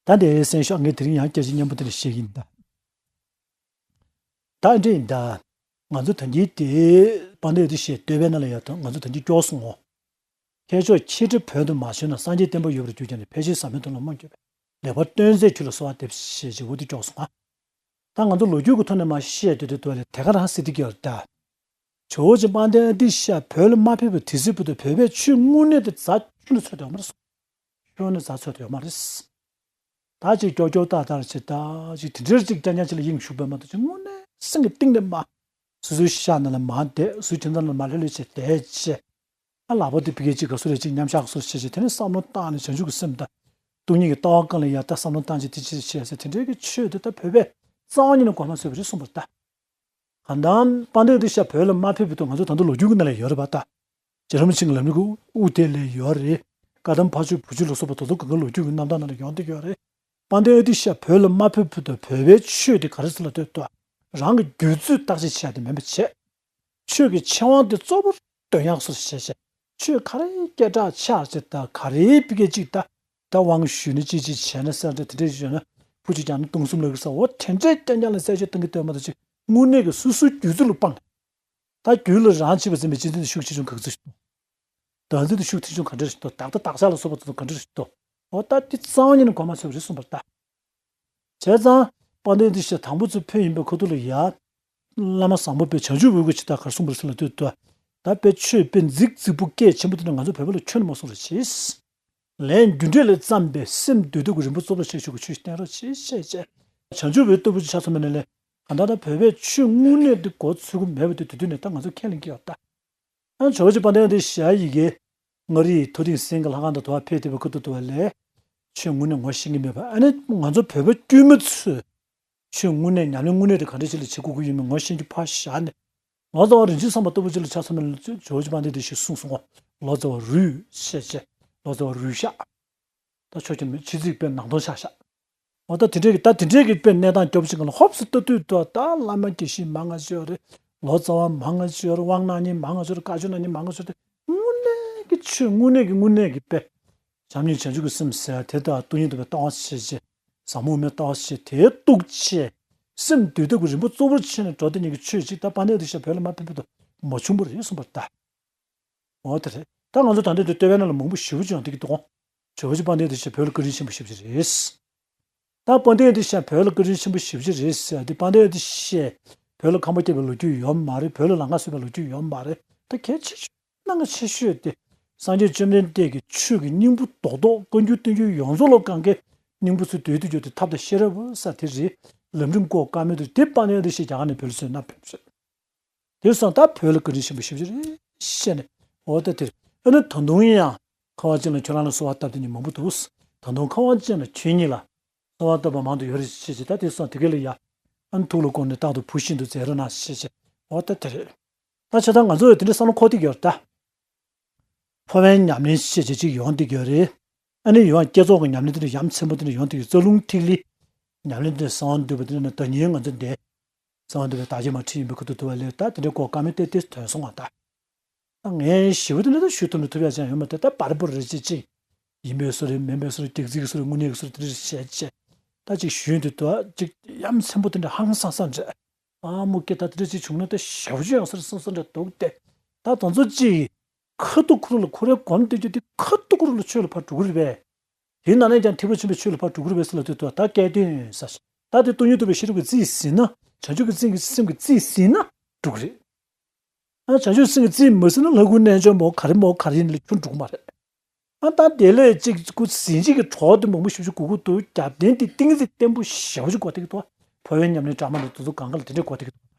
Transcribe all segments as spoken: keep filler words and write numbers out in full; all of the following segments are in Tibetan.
ད་འདི་གསན་ཤོག་ངས་དེ་རིང་ཡང་སྐད་ཆ་སྙན་པོ་དེ་འདྲ་བཤད་ཀྱི་ཡིན་ད། ད་འདྲ་ཡིན་ད། ང་ཚོ་ད་གིན་དེ་དཔལ་ལྡན་འདི་བཤད་བསྟོད་པའི་ནང་ལ་ཡ་ད་ང་ཚོ་ད་གིན་སྐྱོར་སོང་ངོ་། མཁས་མཆོག་ཁྱེད་ཀྱིས་བོད་དུ་མ་བྱོན་ན། སངས་རྒྱས་བསྟན་པ་ཡོད་པར་གྱུར་ཀྱང་ནི། ཕལ་ཆེར་ཟབ་མོའི་དོན་ལ་རྨོངས་གྱུར་པས། ལེགས་པར་སྟོན་མཛད་ཁྱོད་ལ་གསོལ་བ་འདེབས་ཞེས་བྱས་འོ་དེ་སྐྱོར་སོང་ང་། ད་ང་ཚོ་ལོ་རྒྱུས་ཀྱི་ཐོག་ནས་མར་བཤད་སྡོད་དུས་དུས་ལ་དེ་ག་རང་སྲིད་དེ་གི་ཡོད་ད། ཇོ་བོ་རྗེ་དཔལ་ལྡན་ཨ་ཏི་ཤ་བོད་ལ་མ་ཕེབས་པའི་དུས་ཚོད་བར་དུ་བོད་པའི་ཆོས་དངོས་གནས་དེ་རྩ་ཆུང་དུ་ཚོད་དུ་ཡོད་མ་རེད། ཤོར་ནས་རྩ་ཚོད་དུ་ཡོད་མ་རེད། ད་ཅིག་ཀྱོག་ཀྱོག་ཏག་ཏག་ཅིག་ད་ཅིག་དེ་འདྲར་ཅིག་རྐྱང་རྐྱང་ཅིག་ལ་དབྱིངས་ཞུགས་པ་མ་གཏོགས་ཅིག་དངོས་གནས་སེམས་ཀྱི་གཏིང་ནས་མ། སོ་སོའི་ཤག་ནང་ལ་མར་བསྡད། སོ་སོའི་ཁྱིམ་ཚང་ནང་ལ་མར་ལྷོད་ལྷོད་བྱས་བསྡད་བྱས། ཨ་ལག་པ་དེ་ཕ་གི་ཅིག་ག་སུ་རེད་ཅིག་མཉམ་བཞག་སོ་བྱས་བྱས། དེ་ནས་བསམ་བློ་བཏང་ནས་བྱང་ཆུབ་ཀྱི་སེམས་དང་། སྟོང་ཉིད་ཀྱི་ལྟ་བ་ཀུན་ལ་ཡ་ད་བསམ་བློ་བཏང་བྱས་དེ་ཅིག་བྱས་ཟེར་དེ་འདྲའི་གི་ཆོས་དེ་ད་བོད་པས་རྩ་བ་ཉིད་ནས་གོ་མ་ཚོད་པ་རེད་གསུངས་པ་རེད་ད། གང་ལྟར་དཔལ་ལྡན་ཨ་ཏི་ཤ་བོད་ལ་མ་ཕེབས་པའི་ཐོག་ང་ཚོ་ད་ལྟ་ལོ་རྒྱུས་ཀྱི་ནང་ལ་ཡོད་རེད་པ་ད། རྗེ་རིན་པོ་ཆེ་གི་ལམ་རིམ་གྱི་དབུ་དེ་ལ་ཡོད་རེད། བཀའ་གདམས་ཕ་ཆོས་བུ་ཆོས་ལ་སོགས་པ་དེ་ཚོ་གང་ག་ལོ་རྒྱུས་ཀྱི་རྣམ་ཐར་ནང་ལ་ཡོང་བསྡད་ཡོད་རེད། དཔལ་ལྡན་ཨ་ཏི་ཤ་བོད་ལ་མ་ཕེབས་བར་དུ་བོད་པའི་ཆོས་དེ་ག་རེ་ཟེར་ལབ་དུས་ད། རང་གི་རྒྱུད་ཚོད་བརྟག་དཔྱད་བྱས་ཏེ་མིན་པ་བྱས། ཆོས་ཀྱི་ཆེ་བ་དེ་གཙོ་བོར་འདོན་ཡག་སོགས་བྱས་བྱས། ཆོས་ག་རེ་སྐད་གྲགས་ཆགས་ཅིག་ད་ག་རེ་ཕ་གི་ཅིག་ད། ད་དབང་ཞུས་ནས་ཅི་ཅི་བྱས་ན་གསལ་འདྲ་དེ་འདྲ་ཞུས་ན་ཕུ་ཆུ་རྒྱག་ན་སྟོང་གསུམ་ལ་གི་ས་འོ་དེ་འདྲའི་རྐྱང་རྐྱང་ལ་གསལ་བཤད་གཏོང་གི་སྟོན་མ་གཏོགས་ཅིག་དངོས་གནས་ཀྱི་སོ་སོའི་རྒྱུད་ཚོད་ལ་སྤངས། ད་རྒྱུད་ལ་རང་ཆེ་བ་ཟིན་པའི་གཅེས་འཛིན་དེ་ཤུགས་ཆེ་ཆུང་ག་ཚོད་ཞིག་འདུག་བདག་འཛིན་དེ་ཤུགས་ཆེ་ཆུང་ག་འདྲ་ཞིག་འདུག་བདག་ལྟ་བདག་ཆགས་ལ་སོགས་པ་དེ་ཚོ་ག་འདྲ་ཞིག་འདུག་འོ་ད་དེ་རྩ་བ་ཉིད་ནས་གོ་མ་ཚོད་པ་རེད་གསུངས་པ་རེད་ད། བྱས་ཙང་། དཔལ་ལྡན་འདི་ཞེས་དང་པོ་ཚུར་ཕེབས་ཡིན་པའི་ཁ་ཐུག་ལ་ཡ། བླ་མ་བཟང་པོ་དཔེ་བྱང་ཆུབ་འོད་ཀྱི་ཇི་ལྟར་གར་གསུངས་པར་ཟེར་ལ་ལྟོས་དུ། ད་དཔེ་ཆོས་དཔེ་མཛེས་མཛེས་པོ་སྐད་ཆེན་པོ་དེ་འདྲ་ང་ཚོ་བོད་པ་ལ་ཁྱོན་ནས་མ་གསུངས་རོགས་གྱིས། ལན་རྒྱུ་འབྲས་ལས་བརྩམས་པའི་སེམས་འདུལ་ཐབས་ཀྱི་རིམ་པ་གཙོ་བོར་བྱས་ཆོག་གི་ཆོས་ཤིག་བསྟན་རོགས་གྱིས་ཞེས་བཤད་བྱས། བྱང་ཆུབ་འོད་ལྟ་བུ་ཅིག་ཆགས་སོང་བ་ནས་ལས། གང་ལྟར་ད་བོད་པའི་ཆོས་དངོས་གནས་དེ་གོ་ཚུལ་གྱི་མེད་པ་དེ་དུས་དུས་ནས་ད་ང་ཚོ་ཁས་ལེན་གྱི་ཡོད་ད། ཨ་ཇོ་བོ་རྗེ་དཔལ་ལྡན་འདི་ཞལ་ཡི་གེ་མངའ་རིས་ཐོ་ཐིག་སེང་གེ་ལྷ་ཁང་དུ་དུ་བ་ཕེབས་ཏེ་བའི་ཁུ་ཐུ་དུ་བ་ལས། ཆོས་དངོས་གནས་ངོ་ཤེས་ཀྱི་མེད་པ་ཨ་ནི་ང་ཚོ་བོད་པ་དཀྱུས་མ་ཚོས། ཆོས་དངོས་གནས་ཉམས་ལེན་དངོས་གནས་དེ་ག་འདྲ་ཞིག་ལ་བྱེད་དགོས་ཀྱི་ཡོད་མེད་ངོ་ཤེས་རྒྱུ་ཕར་བཞག་ནས། ལོ་ཙཱ་བ་རིན་ཆེན་བསམ་པ་ལྟ་བུ་ཅིག་ལ་ཆ་མཚོན་ན་ཇོ་བོ་རྗེ་དཔལ་ལྡན་འདི་ཞེས་གསུངས་སོང་ངོ་། ལོ་ཙཱ་བ་རུས་ཞེས་བྱས། ལོ་ཙཱ་བ་རུས་ཤག་ད་ཆོས་ཀྱི་མི་ཕྱི་ཚིག་དཔེ་ནང་དོན་ཆགས་ཤག་འོ་ད་དེ་འདྲའི་གི་ད་དེ་འདྲའི་གི་དཔེ་གནས་སྟངས་སྐྱོ་པོ་ཞིག་ག་ལ་ཧོབ་སེ་ལྟ་དུས་དུ་ད་བླ་མ་དགེ་བཤེས་མང་ང་ཅིག་ཡོད་རེད། ལོ་ཙཱ་བ་མང་ང་ཅིག་ཡོད་རེད། དབང་གནང་མཁན་མང་ང་ཅིག་ཡོད་རེད། བཀའ་ཆོས་གནང་མཁན་མང་ང་ཅིག་ཡོད་རེད། དངོས་གནས་ཀྱི་ཆོས་དངོས་གནས་ཀྱི་དངོས་གནས་ཀྱི་དཔེ། བྱམས་སྙིང་བྱང་ཆུབ་ཀྱི་སེམས་ཟེར་དེ་དག་སྟོང་ཉིད་རྟོགས་པའི་ལྟ་བ་ཤེས་བྱས། ཟབ་མོ་དབུ་མའི་ལྟ་བ་ཤེས་དེ་རྟོགས་བྱས། སེམས་འདུལ་ཐབས་ཀྱི་རིམ་པ་གཙོ་བོར་བྱས་ནས་འགྲོ་བསྡད་མཁན་གྱི་ཆོས་ཅིག་ད་དཔལ་ལྡན་འདི་ཞེས་བོད་ལ་མ་ཕེབས་པ་དུ་མ་བྱུང་བ་རེད་གསུངས་པར་གདའ། འོ་དེ་རེད། ད་ང་ཚོ་ད་ལྟ་དུ་ལྟེ་བའི་ནང་ལ་མང་པོ་ཞེ་པོ་ཅིག་ཡོང་བསྡད་ཀྱི་འདུག་གོ། ཇོ་བོ་རྗེ་དཔལ་ལྡན་འདི་ཞེས་བོད་ལ་བཀའ་དྲིན་ཆེན་པོ་ཞེ་པོ་ཅིག་རེད། ད་དཔལ་ལྡན་འདི་ཞེས་བོད་ལ་བཀའ་དྲིན་ཆེན་པོ་ཞེ་པོ་ཅིག་རེད་ཟེར་ཏེ་དཔལ་ལྡན་འདི་ཞེས་བོད་ལ་ཁང་པ་བརྒྱབ་པའི་ལོ་རྒྱུས་ཡོད་མ་རེད། བོད་ལ་ལམ་ཁ་བཟོས་པའི་ལོ་རྒྱུས་ཡོད་མ་རེད། ད་གལ་ཆེ་ཤོས་གནད་འགག་ཆེ་ཤོས་དེ་སངས་རྒྱས་བཅོམ་ལྡན་འདས་ཀྱི་ཆོས་ཀྱི་སྙིང་པོ་རྡོག་རྡོག་བཀའ་འགྱུར་བསྟན་འགྱུར་ཡོངས་རྫོགས་ལ་གང་གའི་སྙིང་པོ་ཚུར་བསྡུས་ཏེ་བརྗོད་དེ་ཐབས་དང་ཤེས་རབ་ཟེར་དེ་རེད། ལམ་རིམ་སྐོར་བཀའ་མོལ་དུ་དེ་དཔལ་ལྡན་འདི་ཞེས་རྒྱ་གར་ནས་བོད་ལ་བཟོས་ན་ཕེབས་ཤོག་དེ་སོང་ད་བོད་ལ་བཀའ་དྲིན་ཆེན་པོ་ཞེ་པོ་ཅིག་རེད་བཤད་ནས། འོ་ད་དེར་ཨ་ནི་ད་དུང་ཡང་ཁ་བ་ཅན་ལ་ཁྱོད་རང་ལ་གསོལ་བ་བཏབ་དེ་ནི་མང་པོ་འདུག་ད་དུང་ཁ་བ་ཅན་ལ་ཁྱོད་ཉིད་ལ་གསོལ་བ་བཏབ་པ་མང་དུ་ཡོད་རེད་ཞེས་བྱས། ད་དེ་སོང་དེ་ག་ལ་ཡ་ཨ་ནི་ཐུགས་ལ་དགོངས་ནས་རྟག་ཏུ་བུ་ཤིན་ཏུ་མཛད་རོགས་གནང་ཞེས་བྱས། འོ་ད་དེ་རེད། ད་ཆ་ད་ང་ཚོ་ཡང་དེ་འདྲའི་བསམ་བློ་འཁོར་བསྡད་ཀྱི་ཡོད་རེད་ད། འཕོ་བའི་ཉམས་ལེན་ཞེས་བྱས་ཅིག་ཡོང་བསྡད་ཀྱི་ཡོད་རེད། ཨ་ནི་ཡང་བསྐྱེད་རྫོགས་ཀྱི་ཉམས་ལེན་དེ་འདྲ་ཡ་མཚན་པོ་དེ་འདྲ་ཡོང་བསྡད་ཀྱི་རྩ་རླུང་ཐིག་ལེ། ཉམས་ལེན་དེ་གསང་བ་འདུས་པ་དེ་འདྲ་ནི་ད་ཉིན་ང་ཚོ་འདི། གསང་བ་འདུས་པའི་དག་བྱེད་མ་ཁྲིད་ཡིན་པའི་ཁུ་ཐུག་ཐུབ་པ་ལས་ད་དེ་འདྲའི་སྐོར་བཀའ་མོལ་ཏོག་ཙམ་ཐོན་སོང་བ་ད། ད་ངས་ཞེ་པོ་དེ་འདྲ་ད་ཞུ་ཐུབ་ནི་ཐུབ་ཡ་ཅང་ཡོད་མ་རེད། ད་བར་པོ་རེ་ཅིག་ཅིག་ཡིན་པའི་བཟོ་རེད། མིན་པའི་བཟོ་རེད། སྒེག་ཚིག་གི་བཟོ་རེད། དངོས་གནས་ཀྱི་བཟོ་རེད། དེ་འདྲ་བཤད་བྱས། ད་ཅིག་ཞུས་འདུག་ད་ཅིག་ཡ་མཚན་པོ་དེ་འདྲ་ཧང་སང་ས་རེད། ཨ་མོ་སྐད་ད་དེ་འདྲ་ཅིག་བྱུང་ན་ད་ཞབས་ཕྱི་ཡང་ས་རེད་བསམ་ས་འདྲ་འདུག་སྟེ། ད་དང་ཚོ་ཅིག་ཁ་ཐུག་ཁུ་རུ་ལ་ཁོ་རའི་སྒོམ་བསྡད་རྒྱུ་དེ་ཁ་ཐུག་ཁུ་རུ་ལ་ཆོས་ལ་ཕར་འགྲོ་གི་རེད་པས། དེའི་ནང་ནས་ཀྱང་ཐེག་པ་ཆེན་པོའི་ཆོས་ལ་ཕར་འགྲོ་གི་རེད་པས་ཟེར་ལབ་དུས་ད་སྐལ་དོན་ཟེར། ད་དེ་སྟོང་ཉིད་རྟོགས་པའི་ཤེས་རབ་ཀྱིས་རྩིས་ཟིན་ན། བྱང་ཆུབ་ཀྱི་སེམས་ཀྱིས་སེམས་ཀྱིས་རྩིས་ཟིན་ན་འགྲོ་གི་རེད། ཨ་བྱང་ཆུབ་སེམས་ཀྱིས་རྩིས་མ་ཟིན་ན་ལྷ་སྐུ་རྣལ་འབྱོར་མོ་ག་རེ་མོ་ག་རེ་ཡིན་ལ་ཁྱོན་འགྲོ་གི་མ་རེད། ཨ་ད་དེ་ལས་ཅིག་སྐུ་ཟིན་བྱེད་ཀྱི་གྲོགས་དེ་མང་པོ་ཞེ་པོ་ཅིག་དགོས་ཀྱི་འདུག་རྒྱབ་རྟེན་དེ་གཏིང་ཟབ་བརྟན་པོ་ཞེ་པོ་ཅིག་དགོས་བསྡད་ཀྱི་འདུག་འཕོ་བའི་ཉམས་ལེན་འདྲ་མ་འདྲ་དེ་ཚོ་གང་ག་ལ་དེ་འདྲས་དགོས་བསྡད་ཀྱི་འདུག་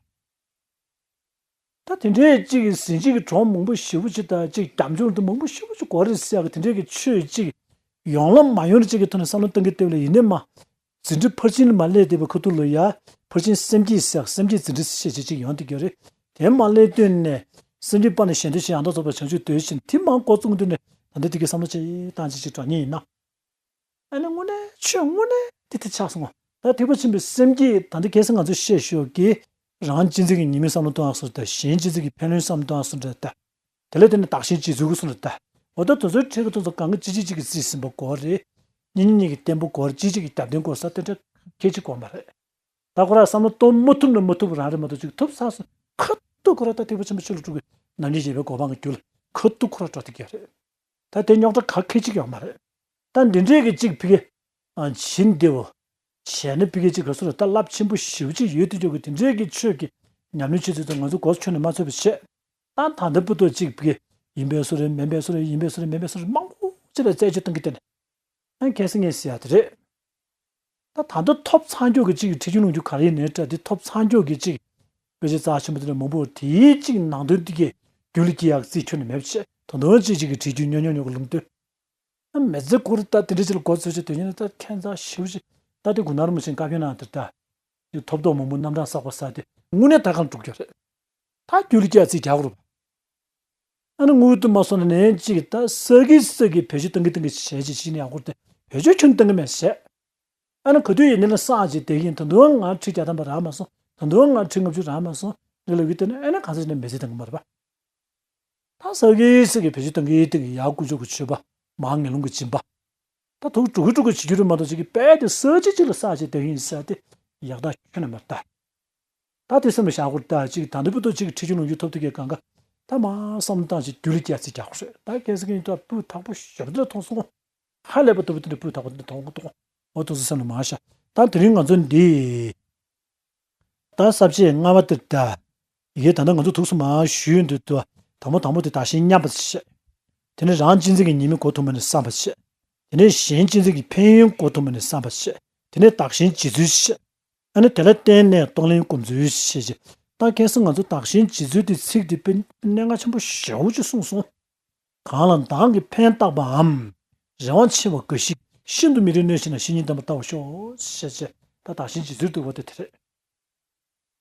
ད་དེ་འདྲའི་གཅིག་གི་ཟིན་བྲིས་ཀྱི་གྲོགས་མང་པོ་ཞེ་པོ་ཅིག་དང་གཅིག་རྒྱབ་ལྗོངས་དེ་མང་པོ་ཞེ་པོ་ཅིག་དགོས་རེད་ཟེར་ཡག་གི་དེ་འདྲའི་གི་ཆོས་གཅིག་ཡོང་ལམ་མ་ཡོང་རེད་གཅིག་གི་ཐོག་ནས་བསམ་བློ་གཏོང་གི་བལྟས་ལ་ཡིན་ནའི་མ། འཛིན་གྲྭ་ཕར་ཕྱིན་ལ་མ་སླེབས་བསྡད་པའི་ཁ་ཐུག་ལ་ཡ། ཕར་ཕྱིན་སེམས་བསྐྱེད་ཟེར་སེམས་བསྐྱེད་འཛིན་གྲྭ་ཞེས་བྱས་གཅིག་ཡོང་བསྡད་ཀྱི་ཡོད་རེད། དེ་མ་སླེབས་དུས་ནས་སེམས་བསྐྱེད་པ་ནས་གཞན་དོན་བྱེད་ཡང་དག་རྫོགས་པའི་བྱང་ཆུབ་འདོད་བཞིན་དེ་མང་འགོ་བཙུགས་དུས་ནས་ད་ལྟ་དེ་གའི་བསམ་བློ་ཅིག་བཏང་ཅིག་ཅིག་དྲང་ཉིན་ཡིན་ན། ཨ་ནི་དངོས་གནས་ཆོས་དངོས་གནས་དེ་དེ་ཆགས་སོང་བ། ད་ཐེག་པ་ཆེན་པོའི་སེམས་བསྐྱེད་ད་འདི་གལ་སྲིད་ང་ཚོས་བཤད་ཞོར་གྱི་རང་གཅེས་འཛིན་གྱི་ཉེས་དམིགས་བསམ་བློ་གཏོང་ཡག་སོགས་དང་གཞན་གཅེས་འཛིན་གྱི་ཕན་ལྷོད་བསམ་བློ་གཏོང་ཡག་སོགས་འདྲ་ད། དེ་ལས་དེ་ནི་བདག་གཞན་གཅེས་འཛིན་གྱི་སོགས་འདྲ་ད། འོ་ད་དེ་ཚོའི་ཁྲིད་ཀྱི་དེ་ཚོ་གང་ག་གཅིག་གཅིག་གཅིག་གིས་རྩིས་ཟིན་པ་དགོས་རེད། གཉེན་ཉེ་གཉིས་ཀྱི་བརྟན་པོ་སྐོར་གཅིག་གཅིག་གི་རྒྱབ་རྟེན་སྐོར་ས་དེ་འདྲ་ཁེ་གཅིག་དགོས་མ་རེད། ད་ཁོ་རང་བསམ་བློ་གཏོང་མ་ཐུབ་ན་མ་ཐུབ་རང་རེད་མ་གཏོགས་ཅིག་ཐུབ་ཚར་སོང་ཁ་ཐུག་ཁོ་རང་ད་ཐེག་པ་ཆེན་པོ་ཆོས་ལ་སྤྲུལ་གྱི་ནམ་མཁའི་བཞད་པའི་གོ་འཕང་གི་རྒྱུ་ལ་ཁ་ཐུག་ཁོ་རང་འགྲོ་ཐུབ་ཀྱི་རེད། ད་དེ་རྙོག་དྲ་ག་ཁེ་གཅིག་ཡོད་མ་རེད། ད་འདི་འདྲས་ཀྱི་གཅིག་ཕི་གེ་ཨ་བྱིན་བདེ་བོ། བྱས་ན་ཕི་གེ་གཅིག་ག་སུ་རེད་ད་རླབས་ཆེན་པོ་ཞེ་པོ་ཅིག་ཡོད་དུས་ཅོག་གི་དེ་འདྲས་ཀྱི་ཆོས་ཀྱི་ཉམས་ལེན་ཆོས་ཚུལ་དུ་ང་ཚོ་གོ་ཆོད་ནས་མ་ཚོད་པ་བྱས། ད་ད་ལྟ་བུ་ཏོ་གཅིག་ཕི་གེ་ཡིན་པའི་སུ་རེད་མིན་པའི་སུ་རེད་ཡིན་པའི་སུ་རེད་མིན་པའི་སུ་རེད་མང་པོ་ཅིག་ལ་རྩད་གཅོད་གཏོང་གི་བསྟན་ནས། ཨ་ཁེ་སི་ངས་ཟེར་ཡ་དེ་རེད། ད་ད་ལྟ་ཐོབ་ཚང་ཀྱོག་གི་གཅིག་ཁྲིད་རྒྱུན་ལུང་རྒྱུ་ག་རེ་ཡིན་ནའི་འདྲ་དེ་ཐོབ་ཚང་ཀྱོག་གི་གཅིག་དཔེ་ཆ་རྩ་ཆེན་པོ་དེ་འདྲ་མང་པོ་དེའི་གཅིག་ནང་དོན་དེ་གའི་རྒྱུད་ལ་སྐྱེ་ཡག་རྩིས་ཁྱོན་ནས་མེད་པ་བྱས་ད་དུང་གཅིག་གཅིག་གི་ཁྲིད་རྒྱུན་ཉོ་ཉོ་ཉོ་གི་ལུང་སྟོན། ཨ་མི་ཚེ་ཁོ་རང་ད་དེ་འདྲ་ཅིག་ལ་འགོ་ཚུགས་བྱས་དོན་ཡིན་ན་ད་ཁྱད་མཚར་ཞེ་པོ་ཅིག་ད་དེ་གུ་ནར་མ་ཞིག་བཀའ་བཀྱོན་གནང་དེ་ད་དེ་ཐོབ་རྟོག་མང་པོ་རྣམ་གྲངས་གསར་པ་གསར་དེ་དངོས་གནས་ད་གང་འགྲུབ་རྒྱུ་རེད། ད་རྒྱུད་ལ་སྐྱེ་ཡག་རྩིས་རྒྱག་དགོས་རེད། ཨ་ནི་དངུལ་དུ་མ་སོང་ནས་ནས་གཅིག་ད་ས་གི་ས་གི་བེད་སྤྱོད་གཏང་གི་གཏང་གི་བྱས་ཀྱི་ཕྱི་ནས་ཡག་པོ་དེ་བེད་སྤྱོད་ཁྱོན་གཏང་གི་མེད་བྱས། ཨ་ནི་ག་དུས་ཡིན་ནའི་ལ་སངས་ཀྱི་དེ་ཡིན་ད་དུང་ང་ཁྲི་བརྒྱ་ཐམ་པ་རག་མ་སོང་ད་དུང་ང་ཁྲི་ལྔ་བཅུ་རག་མ་སོང་ལས་ལ་ཡུལ་དེ་ནི་ཨ་ནི་གང་ཟག་ནས་མི་ཚེ་གཏང་གི་མ་རེད་པ། ད་ས་གི་ས་གི་བེད་སྤྱོད་གཏང་གི་གཏང་གི་ཡག་ཀུ་ཅོ་གི་བྱེད་པ་མ་ངན་སློང་གི་སྦྱིན་པ། ད་དུག་དྲུག་གི་དྲུག་གི་བྱེད་རྒྱུ་རེད་མ་གཏོགས་ཅིག་གི་དཔལ་དེ་ས་གཅིག་གཅིག་ལ་ས་གཅིག་དེ་ཡིན་ས་དེ་ཡག་ཐག་ཁྱོན་ནས་མ་ལྟ། ད་དེ་སེམས་ལ་བཞག་དགོས་ད་ཅིག་ད་འདི་བུ་ཏོ་གཅིག་གི་ཁྲིད་རྒྱུ་ལུང་རྒྱུ་ཐོབ་ཐུབ་ཀྱི་གང་ག་ད་མ་བསམ་བཏང་ཅིག་རྒྱུ་ལ་སྐྱེ་ཚིག་རྒྱག་དགོས་རེད། ད་སྐྱེ་ཚིག་ཡིན་ད་སྤུས་དག་པོ་ཞབས་འདྲ་མཐོང་སོང་། ཧ་ལས་པ་ལྟ་བུ་དེ་འདྲ་སྤུས་དག་པོ་འདི་མཐོང་གི་འདུག་འོ་ཐུགས་སུ་སེམས་ལ་མ་བཞག་ད་དེ་རིང་ང་ཚོ་འདི། ད་ས་བཅད་ལྔ་པ་དེ་ད། ཡིག་ད་ལྟ་ང་ཚོ་ཐུགས་སུ་མ་ཞུས་འདུག་ཏུ། དང་པོ་དང་པོ་དེ་བདག་གཞན་མཉམ་པ་བྱས། དེ་ནས་རང་གཅེས་འཛིན་གྱི་ཉེས་དམིགས་གོ་ཐུབ་མིན་ནས་བསམ་པ་བྱས། དེ་ནས་གཞན་གཅེས་འཛིན་གྱི་ཕན་ཡོན་གོ་ཐུབ་མིན་ནས་བསམ་པ་བྱས། དེ་ནས་བདག་གཞན་བརྗེ་ཚུལ་བྱས། ཨ་ནི་དེ་ལ་བརྟེན་ནས་གཏོང་ལེན་སྒོམ་ཚུལ་བྱས་ཀྱི། ད་ཁ་སང་ང་ཚོ་བདག་གཞན་བརྗེ་ཚུལ་དེ་ཚིག་དེ་དཔེ་གནད་འགག་ཆེན་པོ་ཞེ་པོ་ཅིག་གསུངས་སོང་། གང་ལ་བདག་གིས་ཕན་བཏགས་པའམ། རེ་བ་ཆེ་བ་འགའ་ཞིག་ཤིན་ཏུ་མི་རིགས་གནོད་བྱེད་ན་བཤེས་གཉེན་བསྟེན་པར་བལྟ་བར་ཤོག་ཞེས་བྱས་ད་བདག་གཞན་བརྗེ་ཚུལ་འདུལ་བ་དེ་དེ་རེད།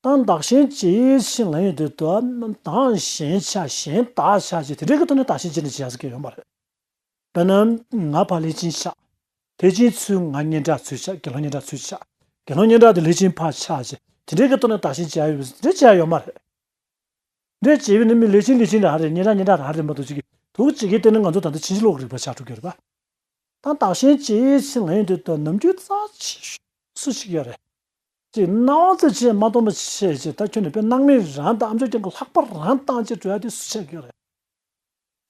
ད་བདག་གཞན་བརྗེ་ཕྱིན་ལ་ཡོད་དུས་དུ་བདག་གཞན་ཆགས་གཞན་བདག་ཆགས་ཅེས་དེ་འདྲའི་གི་ཐོག་ནས་བདག་གཞན་བརྗེ་ནས་བྱེད་ཡག་ཟེར་མཁན་ཡོད་མ་རེད། དཔེར་ན་ང་ཕར་ལྷས་བྱིན་ཆགས། ལྷས་བྱིན་ཚུར་ང་སྙན་གྲགས་ཚུར་ཆགས་དགེ་སློང་སྙན་གྲགས་ཚུར་ཆགས། དགེ་སློང་སྙན་གྲགས་དེ་ལྷས་བྱིན་ཕར་ཆགས་ཅེས་དེ་འདྲའི་གི་ཐོག་ནས་བདག་གཞན་བརྗེ་ཡག་ཡོད་པ་དེ་འདྲ་བྱེད་ཡག་ཡོད་མ་རེད། འདྲ་བྱས་པས་ནི་མི་ལས་ཅན་ལས་ཅན་རང་རེད་ཉེ་རང་ཉེ་རང་རང་རེད་མ་གཏོགས་ཅིག་གིས་དུག་ཅིག་གིས་བལྟས་ན་ང་ཚོ་ད་ལྟ་ཕྱིན་ཅི་ལོག་གི་རིག་པ་ཆགས་འགྲོ་གི་རེད་པ། ད་བདག་གཞན་བརྗེ་ཕྱིན་ལ་ཡོད་དུས་ད་ནམ་རྒྱུན་རྩ་ཆེ་ཤོས་སུ་ཞིག་ཡོད་རེད། ཅིག་སྣང་བ་རྩ་ཆེ་མ་གཏོང་པ་ཆེ་ཆེ་ད་ཁྱོད་ནི་དཔེ་སྣང་མེད་རང་དང་ཨ་མཆོག་རྐྱང་གི་ལྷག་པ་རང་བཏང་ཅེས་འགྲོ་ཡ་དེ་སུ་ཆགས་ཀྱི་ཡོད་རེད།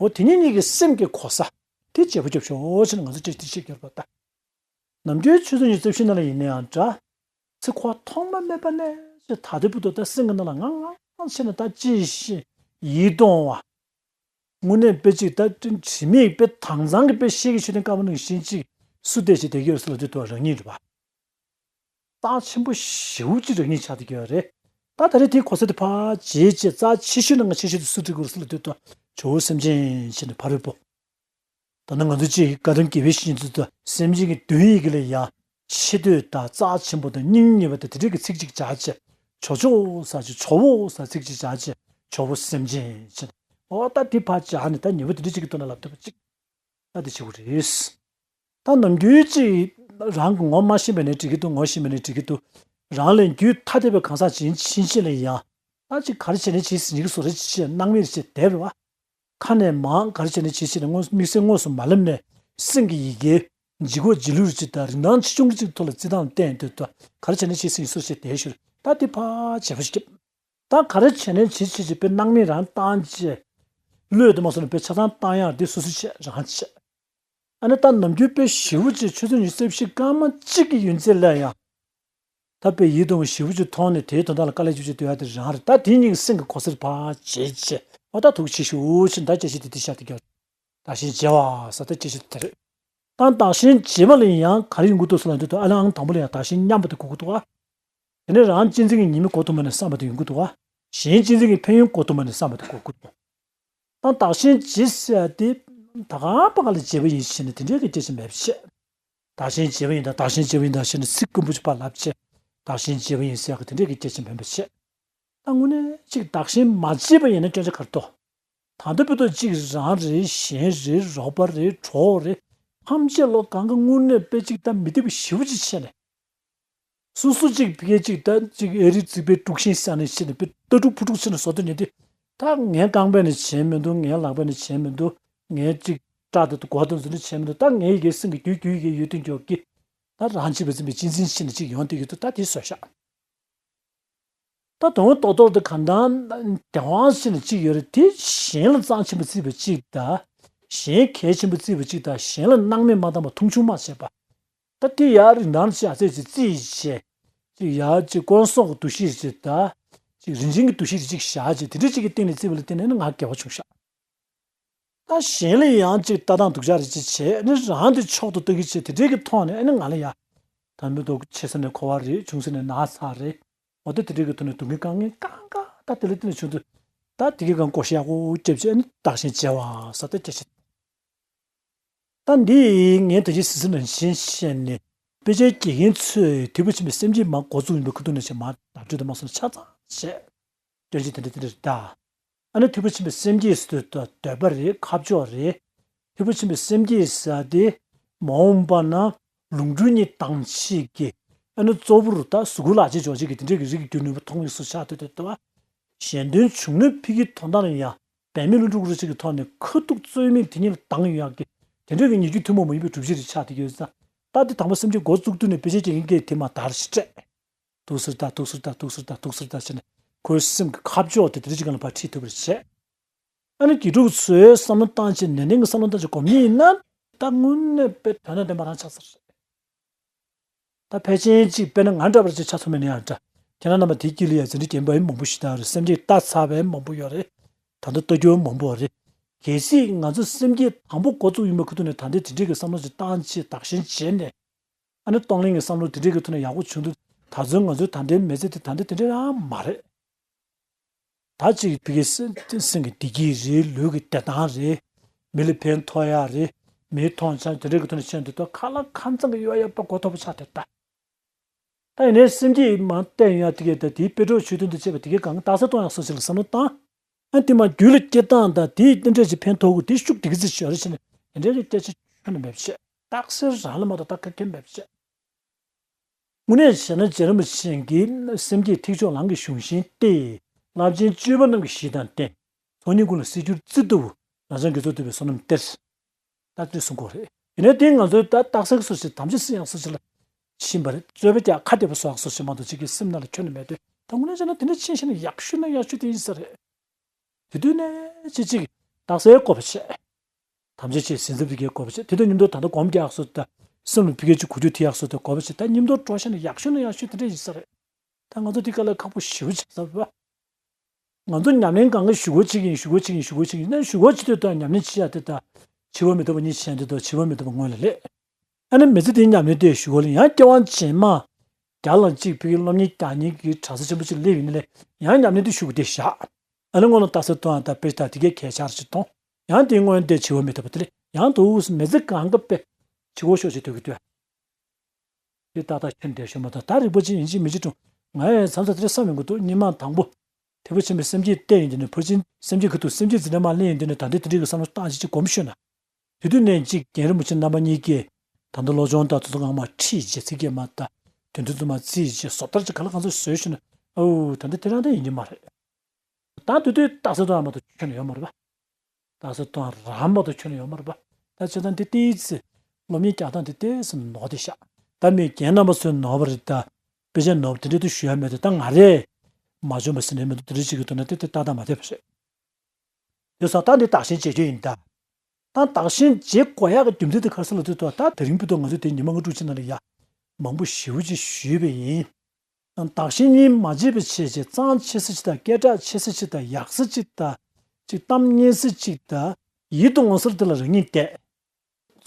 འོ་དེ་གཉིས་གཉིས་ཀྱི་སེམས་ཀྱི་གོ་ས་དེ་བརྗེ་པོ་རྒྱབ་ཤོག་ཅེས་ནས་ང་ཚོ་ཅིག་དེ་ཤེས་ཀྱི་ཡོད་རེད་པ་ད། ནམ་རྒྱུན་ཆུ་ཚོད་ཉི་ཤུ་རྩ་བཞི་ནང་ལ་ཡིན་ན་ཡང་འདྲ། ཚེ་འཁོར་ཐོག་མ་མེད་པ་ནས་ཅི་ད་ལྟའི་བར་དུ་ད་སེམས་ཀྱི་ནང་ལ་ང་ང་ང་བྱས་ནས་ད་ཅི་ཞིག་ཡིད་གཏོང་བ། དངོས་གནས་དཔེ་ཅིག་ད་དྲི་མེད་དཔེ་དྭངས་གཙང་གི་དཔེ་ཤེས་ཀྱི་ཆོས་ལྡན་བཀའ་མ་ནང་བཞིན་ཅིག་སུ་བསྡད་ཅིག་བསྡད་ཀྱི་ཡོད་སུ་ལ་དུས་དུ་རང་ཉིད་རེད་པ། རྩ་ཆེན་པོ་ཞེ་པོ་ཅིག་རང་ཉིད་ཆགས་བསྡད་ཀྱི་ཡོད་རེད། ད་ད་རེས་དེའི་གོ་ས་དེ་ཕར་བརྗེད་ཅིག་རྩ་ཆེ་ཤོས་ནང་ང་ཆེ་ཤོས་དེ་སུ་བསྡད་ཀྱི་ཡོད་སུ་ལ་དུས་དུ་ཇོ་བོ་སེམས་ཅན་བྱས་ནས་ཕ་རོལ་པོ། ད་ནི་ང་ཚོ་ཅིག་བཀའ་གདམས་དགེ་བའི་བཤེས་གཉེན་ཚོ་དང་སེམས་ཅན་གྱི་དོན་ཡི་གེ་ལ་ཡང་ཆེ་བསྟོད་དང་རྩ་ཆེན་པོ་དང་སྙིང་ཉེ་བ་དང་དེ་འདྲའི་གི་ཚིག་ཅིག་བྱ་ཆེ། ཇོ་ཇོ་ཟེར་ཅིག་ཇོ་བོ་ཟེར་ཚིག་ཅིག་བྱ་ཆེ། ཇོ་བོ་སེམས་ཅན་ཅེས། འོ་ད་དེ་ཕར་བྱས་ནས་ད་ཉེ་བོ་དེ་འདྲ་ཅིག་གི་ཐོག་ནས་ལབ་ཐུབ་པ་ཅིག་ད་དེ་བྱེད་དགོས་རེད། ད་ནམ་རྒྱུན་ཅིག་རང་གི་ངོ་མ་ཤེས་པ་ནས་འགྲིག་གི་འདུག་ངོ་ཤེས་པ་ནས་འགྲིག་གི་འདུག་རང་ལས་རྒྱུད་ཐ་དད་པའི་གང་ཟག་ཅིག་ཕྱིན་ཕྱིན་ལ་ཡང་ད་ཅིག་ག་རེ་བྱས་ནས་བྱེད་ཟིན་གྱི་བཟོ་རེ་བྱེད་སྣང་མེད་རེ་བྱེད་བསྡད་པ། ཁ་ནས་མང་ག་རེ་བྱས་ནས་བྱེད་ཅེས་ནས་དངོས་དམིགས་བསལ་དངོས་སུ་མ་ལབ་ནས་སེམས་ཀྱི་ཡི་གེ་ལྗིད་ཁོག་ལྗིད་ལུས་ཅིག་དང་རིན་ཐང་ཆེ་ཆུང་གི་ཅིག་ཐོག་ལ་རྩིས་ཐང་བསྟན་དུས་ད་ག་རེ་བྱས་ནས་བྱེད་སྲིད་སུ་བྱེད་དེ་ཞུ་ད་དེ་ཕར་བྱས་པ་ཞིག་ད་ག་རེ་བྱས་ནས་བྱེད་བྱེད་ཅེས་དཔེ་སྣང་མེད་རང་བཏང་བྱས་བློས་དུ་མ་སོང་ནས་དཔེ་ཆ་ཚང་བཏང་ཡག་དེ་སོ་སོ་བྱས་རང་བྱས་ཨ་ནི་ད་ནམ་རྒྱུན་དཔེ་ཞེ་པོ་ཅིག་ཆུ་ཚོད་ཉི་ཤུ་རྩ་བཞི་སྐར་མ་གཅིག་གི་ཡུན་ཚད་ལ་ཡང་། ད་དཔེ་ཡིད་དུ་འོང་ཞེ་པོ་ཅིག་མཐོང་ནས་དེའི་དོན་དག་ལ་དཀའ་ལས་ཅིག་ཅིག་སྟོན་ཡ་དེ་རང་རེད། ད་དེ་གཉིས་ཀྱི་སེམས་ཀྱི་གོ་སར་ཕར་བྱེད་བྱེད་འོ་ད་ཐུགས་ཆེ་ཞུ་ཕྱིན་ད་དཔྱད་གཞི་དེ་དེ་བཞག་དེ་རྒྱབ། བདག་གཞན་བརྗེ་བ་ཟེར་ད་དཔྱད་གཞི་དེ་རེད། ད་བདག་གཞན་བརྗེ་བ་ལ་ཡང་ག་རེ་ཡོང་གི་འདུག་ཟེར་ལ་འདུག་ད་ཨ་ལེ་ཨང་དང་པོ་ལ་ཡང་བདག་གཞན་མཉམ་པ་དེ་དགོས་ཀྱི་འདུག་ཨ། དེ་ནས་རང་གཅེས་འཛིན་གྱི་ཉེས་དམིགས་གོ་ཐུབ་མ་ནས་བསམ་པ་དེ་ཡོང་གི་འདུག་ཨ། གཞན་གཅེས་འཛིན་གྱི་ཕན་ཡོན་གོ་ཐུབ་མ་ནས་བསམ་པ་དེ་དགོས་ཀྱི་འདུག་ད་བདག་གཞན་བརྗེ་ཟེར་ཡ་དེ་ད་ག་པ་ག་ལ་བརྗེ་བ་ཡིན་ཞེ་ན་དེ་འདྲའི་གི་སྐད་ཆ་མེད་པ་བཤད། བདག་གཞན་བརྗེ་བ་ཡིན་ད་བདག་གཞན་བརྗེ་བ་ཡིན་ད་ཞེ་ན་ཚིག་དཀོན་པོ་ཅིག་ཕར་ལབ་བྱས། བདག་གཞན་བརྗེ་བ་ཡིན་ཟེར་ཡ་གི་དེ་འདྲའི་གི་སྐད་ཆ་མེད་པ་བཤད། ད་དངོས་གནས་ཅིག་བདག་གཞན་མ་བརྗེ་བ་ཡིན་ན་སྐྱོན་ཆ་ག་རེ་འདུག་ད་ལྟ་བུ་ཏོ་གཅིག་རང་རེད་གཞན་རེད་རོགས་པ་རེད་གྲོགས་རེད། ཐམས་ཅད་ལོ་གང་ག་དངོས་གནས་དཔེ་གཅིག་ད་མི་བདེ་བ་ཞེ་པོ་ཅིག་བྱས་ནས། སོ་སོ་གཅིག་ཕ་གི་གཅིག་ད་གཅིག་ཨེ་རི་རྩིག་པའི་དཀྲུག་ཤིང་ས་ནས་བྱས་ནས་དཔེ་ལྟ་དཀྲུག་ཕུ་དཀྲུག་བྱས་ནས་བཟོ་དོན་ཉིད་དེ། ད་ངའི་རྐང་པས་ནས་བྱས་མི་འདུག་ངའི་ལག་པས་ནས་བྱས་མི་འདུག་ངའི་གཅིག་ སྐྲ་དང་མགོ་དང་ཚོ་ནི་ཆད་མི་འདུག་ད་ངའི་ཡི་གེ་སེང་གེ་རྒྱུད་རྒྱུད་ཡི་གེ་ཡོད་དུས་འཇོག་གི། ད་རང་བྱས་པའི་འཛིན་པའི་གཅེས་འཛིན་ཕྱིན་ནས་ཅིག་ཡོང་དུས་ཡོད་དུ་ད་དེ་བཟོས་ཤག་ད་དོན་རྟོག་རྟོག་ཏུ་གང་ལྟར་དེ་དབང་ཕྱིན་ནས་ཅིག་ཡོད་རེད། དེ་གཞན་ལ་གཙང་ཆེན་པོ་བརྩིས་པ་ཅིག་དང་། གཞན་གལ་ཆེན་པོ་བརྩིས་པ་ཅིག་དང་། གཞན་ལ་སྣང་མེད་མ་བཏང་བ་མཐོང་ཆུང་མ་བྱས་པ། ད་དེ་ཡར་རིན་ཐང་ཆེ་ཚད་ཅིག་བརྩིས་བྱས། ཅིག་ཡར་ཅིག་དཀོན་སོགས་ཀྱི་འདུ་ཤེས་ཅིག་དང་། ཅིག་རིན་ཆེན་གྱི་འདུ་ཤེས་ཅིག་བཞག་བྱས། དེ་འདྲ་ཅིག་གི་སྟེང་ནས་བརྩིས་པ་ལ་བརྟེན་ནས་ནི་ང་དགེ་བ་བྱུང་ཤག་ད་གཞན་ལ་ཡང་ཅིག་ལྟ་སྟངས་སྡུག་ཅག་རེ་ཅིག་བྱས་ནི་རང་དེ་མཆོག་ཏུ་ལྟ་གི་བྱས། དེ་འདྲའི་གི་ཐོག་ནས་ཨ་ནི་ང་ལ་ཡ། ད་མི་ལྟོ་ཆེ་ས་ནས་འཁོར་བ་རེད། ཆུང་ས་ནས་ན་ཚ་རེད། འོ་ད་དེ་འདྲའི་གི་ཐོག་ནས་སྡུག་བསྔལ་དཀའ་ངལ་གང་ག་ད་དེ་ལ་བརྟེན་ནས་བྱུང་དུས། ད་དེ་གི་གང་བཀོལ་སྤྱོད་ཡག་པོ་བརྒྱབ་བྱས་ཨ་ནི་བདག་གཞན་བརྗེ་བ་ཟེར་ད་སྐད་ཆ། ད་འདི་ངས་ད་ཅི་སྲིད་སྲིད་ནང་བཞིན་བཤད་ནས། དཔེ་ཆ་དགེ་རྒན་ཚོས་ཐེག་པ་ཆེན་པོའི་སེམས་བསྐྱེད་མར་འགོ་བཙུགས་ཡིན་པའི་ཁུ་ཐུག་ནས་བྱས་མར་བརྡ་སྤྲོད་དུ་མ་སོང་ཆ་ཚང་བྱས། སྐྱོན་ཅི་དེ་འདྲ་དེ་འདྲ་རེད་ད། ཨ་ནི་ཐེག་པ་ཆེན་པོའི་སེམས་བསྐྱེད་ཟེར་དུས་འདོད་པ་རེད། ཁ་ཕྱོགས་རེད། ཐེག་པ་ཆེན་པོའི་སེམས་བསྐྱེད་ཟེར་དེ། མ་འོངས་པ་ན་ལོངས་སྤྲུལ་གཉིས་དང་ཕྱིས་ཀྱི། ཨ་ནི་གཙོ་བོར་ད་གཟུགས་སྐུ་ལག་རྗེས་འཇོག་བྱེད་ཀྱི་དེ་འདྲའི་གི་རིགས་ཀྱི་རྒྱུ་ནུས་པ་མཐོང་བའི་སུ་ཆགས་དུས་དུས་དུ། གཞན་དོན་བྱུང་ནུས་ཕི་གི་དོན་དག་ལ་ཡང་འབད་མེད་ལུས་འགྲོ་གི་རིགས་ཀྱི་ཐོག་ནས་ཁ་ཐུག་རྩོད་མེད་དེ་ཉིད་ལ་སྡང་ཡོད་ཡག་གི་དེ་འདྲའི་གི་ཉེ་རྒྱུ་ཐུན་མོང་མ་ཡིན་པའི་སྒྲུབ་བྱེད་རིགས་ཆགས་དེ་ཡོད་ཙང་། ད་དེ་དང་པོ་སེམས་བསྐྱེད་འགོ་བཙུགས་དུས་ནས་དཔེ་ཆ་དགེ་རྒན་གྱིས་དེ་མ་དར་ཞིག་སྤྲད། ཐུགས་སུ་ད་ཐུགས་སུ་ད་ཐུགས་སུ་ད་ཐུགས་སུ་ད་བྱས་ནས་ཁོའི་སེམས་ཀྱི་ཁ་ཕྱོགས་དེ་དེ་རིགས་ཀྱི་ལ་ཕར་ཁྲིད་ཐུབ་པར་བྱས། ཨ་ནི་དགེ་ཕྲུག་ཚོས་བསམ་བློ་བཏང་བྱས། ནན་ཏན་གྱི་བསམ་བློ་བཏང་བྱས་སྒོམ་ཡིན་ན། ད་དངོས་གནས་དཔེ་དོན་དང་ལྡན་པ་རང་ཆགས་ཚར་རེད། ད་ཕལ་ཆེར་ཅིག་དཔེར་ན་ང་འདྲ་བར་ཅིག་ཆ་ཚང་མེད་ན་ཡང་འདྲ། ཁྱེད་རང་རྣམ་པ་དེའི་དཀྱིལ་ལ་ཡང་ཟིན་བྲིས་རྒན་པ་ཡིན་མང་པོ་ཞིག་ད་རེད། སེམས་བསྐྱེད་ལྟ་ཚར་བའི་མང་པོ་ཡོད་རེད། ད་ལྟ་ལྟ་རྒྱུ་མང་པོ་རེད། གལ་སྲིད་ང་ཚོ་སེམས་བསྐྱེད་དང་པོ་འགོ་བཙུགས་ཡིན་པའི་ཁུ་ཐུག་ནས་ད་ལྟའི་དེ་འདྲའི་གི་བསམ་བློ་ཅིག་བཏང་བྱས་བདག་གཞན་བརྗེས་ནས། ཨ་ནི་གཏོང་ལེན་གྱི་བསམ་བློ་དེ་འདྲའི་གི་ཐོག་ནས་ཡག་པོ་བྱུང་དུས། ད་གཟོད་ང་ཚོའི་ད་ལྟའི་མི་ཚེ་དེ་ད་ལྟ་དེ་འདྲ་རང་མ་རེད། ད་ཅིག་ཕ་གིའི་སེམས་སེམས་ཀྱི་བདེ་སྐྱིད་རེད། ལུས་ཀྱི་བདེ་ཐང་རེད། མི་ལ་ཕན་ཐོགས་ཡག་རེད། མིའི་མཐོང་ཆ་དེ་འདྲའི་གི་ཐོག་ནས་བཤད་འདུག་ད་ཁ་ལག་ཁ་མཚང་གི་གཡོ་ཡག་པ་གོ་ཐོབ་པ་ཆགས་དེ་ད། ད་ཡིན་ནའི་སེམས་བསྐྱེད་མར་བསྟན་ཡོང་ཡག་དེ་གས་ད་དེའི་དཔེ་གྲོགས་ཆོས་དོན་དུ་བྱེད་པ་དེ་གས་གང་རྟགས་གསལ་གཏོང་ཡག་སོགས་ཅིག་ལ་བསམ་བློ་བཏང་། ཨ་དེ་མ་རྒྱུད་ལ་སྐྱེ་སྟངས་དང་དེའི་རྟེན་འབྲེལ་གྱི་ཕན་ཐོགས་དགོས། དེ་ཤུགས་དེ་ག་ཚོད་ཤོར་ཕྱིན་ནས་དེ་འདྲའི་གི་སྐད་ཆ་ཁྱོན་ནས་མེད་པ་བྱས། རྟགས་གསལ་རང་ལ་མ་གཏོགས་ད་ག་གེ་མེད་པ་བྱས། དངོས་གནས་བྱས་ན་རྗེ་རིན་པོ་ཆེ་གིས་སེམས་བསྐྱེད་ཐེག་མཆོག་ལམ་གྱི་གཞུང་ཤིང་སྟེ། རླབས་ཆེན་སྤྱོད་པ་རྣམས་ཀྱི་གཞི་དང་བསྟེན། ཚོགས་གཉིས་ཀུན་ལ་གསེར་འགྱུར་རྩི་ལྟ་བུ། རང་བྱུང་དགེ་ཚོགས་བསྟོད་པའི་བསོད་ནམས་གཏེར། ད་དེ་གསུང་གི་ཡོད་རེད། ཡིན་ནའི་དེ་ང་ཚོའི་ད་རྟགས་གསལ་སོགས་ཀྱི་དམ་བཅའ་སྲིད་ཡག་སོགས་ཀྱི་ལ་ཕྱིན་པ་རེད། རྩོད་པ་རྒྱག་ཁ་གཏད་པ་སོགས་སོགས་ཀྱི་མ་གཏོགས་ཅིག་གི་སེམས་ནང་ལ་ཁྱོན་ནས་མེད་དུས། ད་དངོས་གནས་བྱས་ན་དེ་འདྲ་ཕྱིན་ཤེས་ན་ཡག་ཤོས་ན་ཡག་ཤོས་དེ་ཡིན་ས་རེད། དེ་དུས་ནས་ཅི་ཅིག་རྟགས་གསལ་དགོས་པ་བྱས། དམ་བཅའ་བྱས་ཟིན་ཚབ་དེ་གའི་དགོས་པ་བྱས། དེ་དང་མཉམ་དུ་ད་ལྟ་སྒོམ་རྒྱག་སོགས་དང་། སེམས་ལ་ཕ་གིའི་ཅིག་གོ་རྒྱུ་དེ་ཡག་སོགས་དང་དགོས་པ་བྱས། ད་མཉམ་དུ་འགྲོ་ཤེས་ན་ཡག་ཤོས་ན་ཡག་ཤོས་དེ་འདྲ་ཡིན་ས་རེད། ད་ང་ཚོ་དེ་ག་ལ་ཁག་པོ་ཞེ་པོ་ཆགས་ཚར་བ། ང་ཚོ་ཉམས་ལེན་གང་ག་ཞུ་སྒོ་བྱེད་ཀྱིན་ཞུ་སྒོ་བྱེད་ཀྱིན་ཞུ་སྒོ་བྱེད་ཀྱིན་ན་ཞུ་སྒོ་བྱེད་དུས་ད་ཉམས་ལེན་བྱེད་ཡག་དེ་ད། འཆི་བ་མི་ཐུབ་པ་གཉིས་བྱས་འདི་དང་འཆི་བ་མི་ཐུབ་པ་སྔོན་ལ་སླེབས། ཨ་ནི་མི་ཚེ་འདིའི་ཉམས་ལེན་དེ་ཞུ་སྒོ་ལ་ཡང་སྐྱེ་བ་རྗེས་མ། རྒྱ་ལ་གཅིག་ཕ་གི་སློབ་གཉེར་རྒྱག་མཁན་གྱི་གྲྭ་ས་ཆེན་པོ་ཅིག་སླེབས་ཡིན་ནའི་ཡང་ཉམས་ལེན་དེ་ཞུ་དགོས་དེ་བཞག་ཨ་ནི་སྔོན་ལ་རྟགས་གསལ་གཏོང་ཡག་དང་དཔེ་ལྟ་དེ་གའི་གལ་ཆེར་ཅིག་གཏོང་། ཡང་དེའི་སྔོན་དེ་འཆི་བ་མི་ཐུབ་པ་དེ་ལས་ཡང་དུ་མི་ཚེ་གང་ག་དཔེ་འཆི་བ་ཤོག་ཅིག་སྡོད་ཀྱི་འདུག་དེ་ཏག་ཏག་ཁྱོན་བསྡད་ཤོད་མ་གཏོགས། ད་རིག་པ་ཅན་ཡིན་གཅིག་མིན་གཅིག་འགྲོ། ང་ཡང་མཚམས་མཚམས་དེ་འདྲ་བསམ་ཡོང་གི་འདུག་སྔོན་མ་དང་པོ་ཐེག་པ་ཆེན་པོའི་སེམས་བསྐྱེད་བསྟན་ཡོང་དུས་ནས། ཕར་ཕྱིན་སེམས་བསྐྱེད་ཁ་ཐུག་སེམས་བསྐྱེད་འཛིན་གྲྭ་མར་སླེབས་ཡོང་དུས་ནས། ད་ལྟའི་དེ་འདྲའི་གི་བསམ་བློ་བཏང་བྱས་ཅིག་སྒོམ་ཤོད་ན། དེ་དུས་ནས་གཅིག་རྒན་རིན་པོ་ཆེ་རྣམ་པ་གཉིས་ཀྱིས་ད་ལྟ་བློ་སྦྱོང་དང་དེ་ཚོ་གང་མར་ཁྲིད་བྱས། ཚིག་བརྒྱད་མ་དང་དོན་བདུན་ཚོ་མར་རྩིས་བྱས། བཟོ་ལྟ་ཅིག་ག་ལ་གང་འཚམ་བཟོས་ཤོད་ན། ཨོ་ད་ལྟ་དེ་རང་ད་ཡིན་གྱི་མ་རེད། ད་དེ་དུས་རྟགས་གསལ་གཏོང་ཡག་མ་གཏོགས་ཁྱོན་ནས་ཡོད་མ་རེད་པ། རྟགས་གསལ་གཏོང་ཡག་རང་མ་གཏོགས་ཁྱོན་ནས་ཡོད་མ་རེད་པ། ད་བྱས་ཙང་དེ་ཏོག་ཙམ་སློབ་གཉེར་རྒྱག་སྟངས་དེ་ཏོག་ཙམ་ནོར་བསྡད་ཤག་ད་མི་རྒན་རྣམ་པ་ཚོས་ནོར་བ་རེད་ད། དཔེ་ཆ་ནོར་བ་དེ་འདྲ་དེ་ཞུ་ཡག་མེད་དེ། ད་ང་རས་མ་བྱུང་བ་ཟེར་ནས་མི་འདུག་དེ་འདྲ་ཅིག་གི་ཐོག་ནས་དེ་དེ་ཏག་ཏག་མ་བསྡད་པ་རེད། དེ་སོང་ཙང་ད་འདི་བདག་གཞན་བརྗེ་རྒྱུ་ཡིན་ད། ད་བདག་གཞན་བརྗེ་དགོས་ཡག་གི་རྒྱུ་མཚན་དེ་ག་རེ་ཟེར་ལབ་དུས། ད་དེ་རིང་བར་དུ་ང་ཚོས་དེ་ཉི་མ་ལྔ་དྲུག་ཅིག་ནང་ལ་ཡ་མང་པོ་ཞེ་པོ་ཅིག་ཞུས་པ་ཡིན། བདག་གཞན་གཉིས་མ་བརྗེ་བ་བྱས་བྱས་གཙང་ཆེ་ས་ཅིག་དང་སྐད་གྲགས་ཆེ་ས་ཅིག་དང་ཡག་ས་ཅིག་དང་། ཅིག་གཏམ་སྙན་ས་ཅིག་དང་། ཡིད་དུ་འོང་སར་དེ་ལ་རང་ཉིད་བསྡད།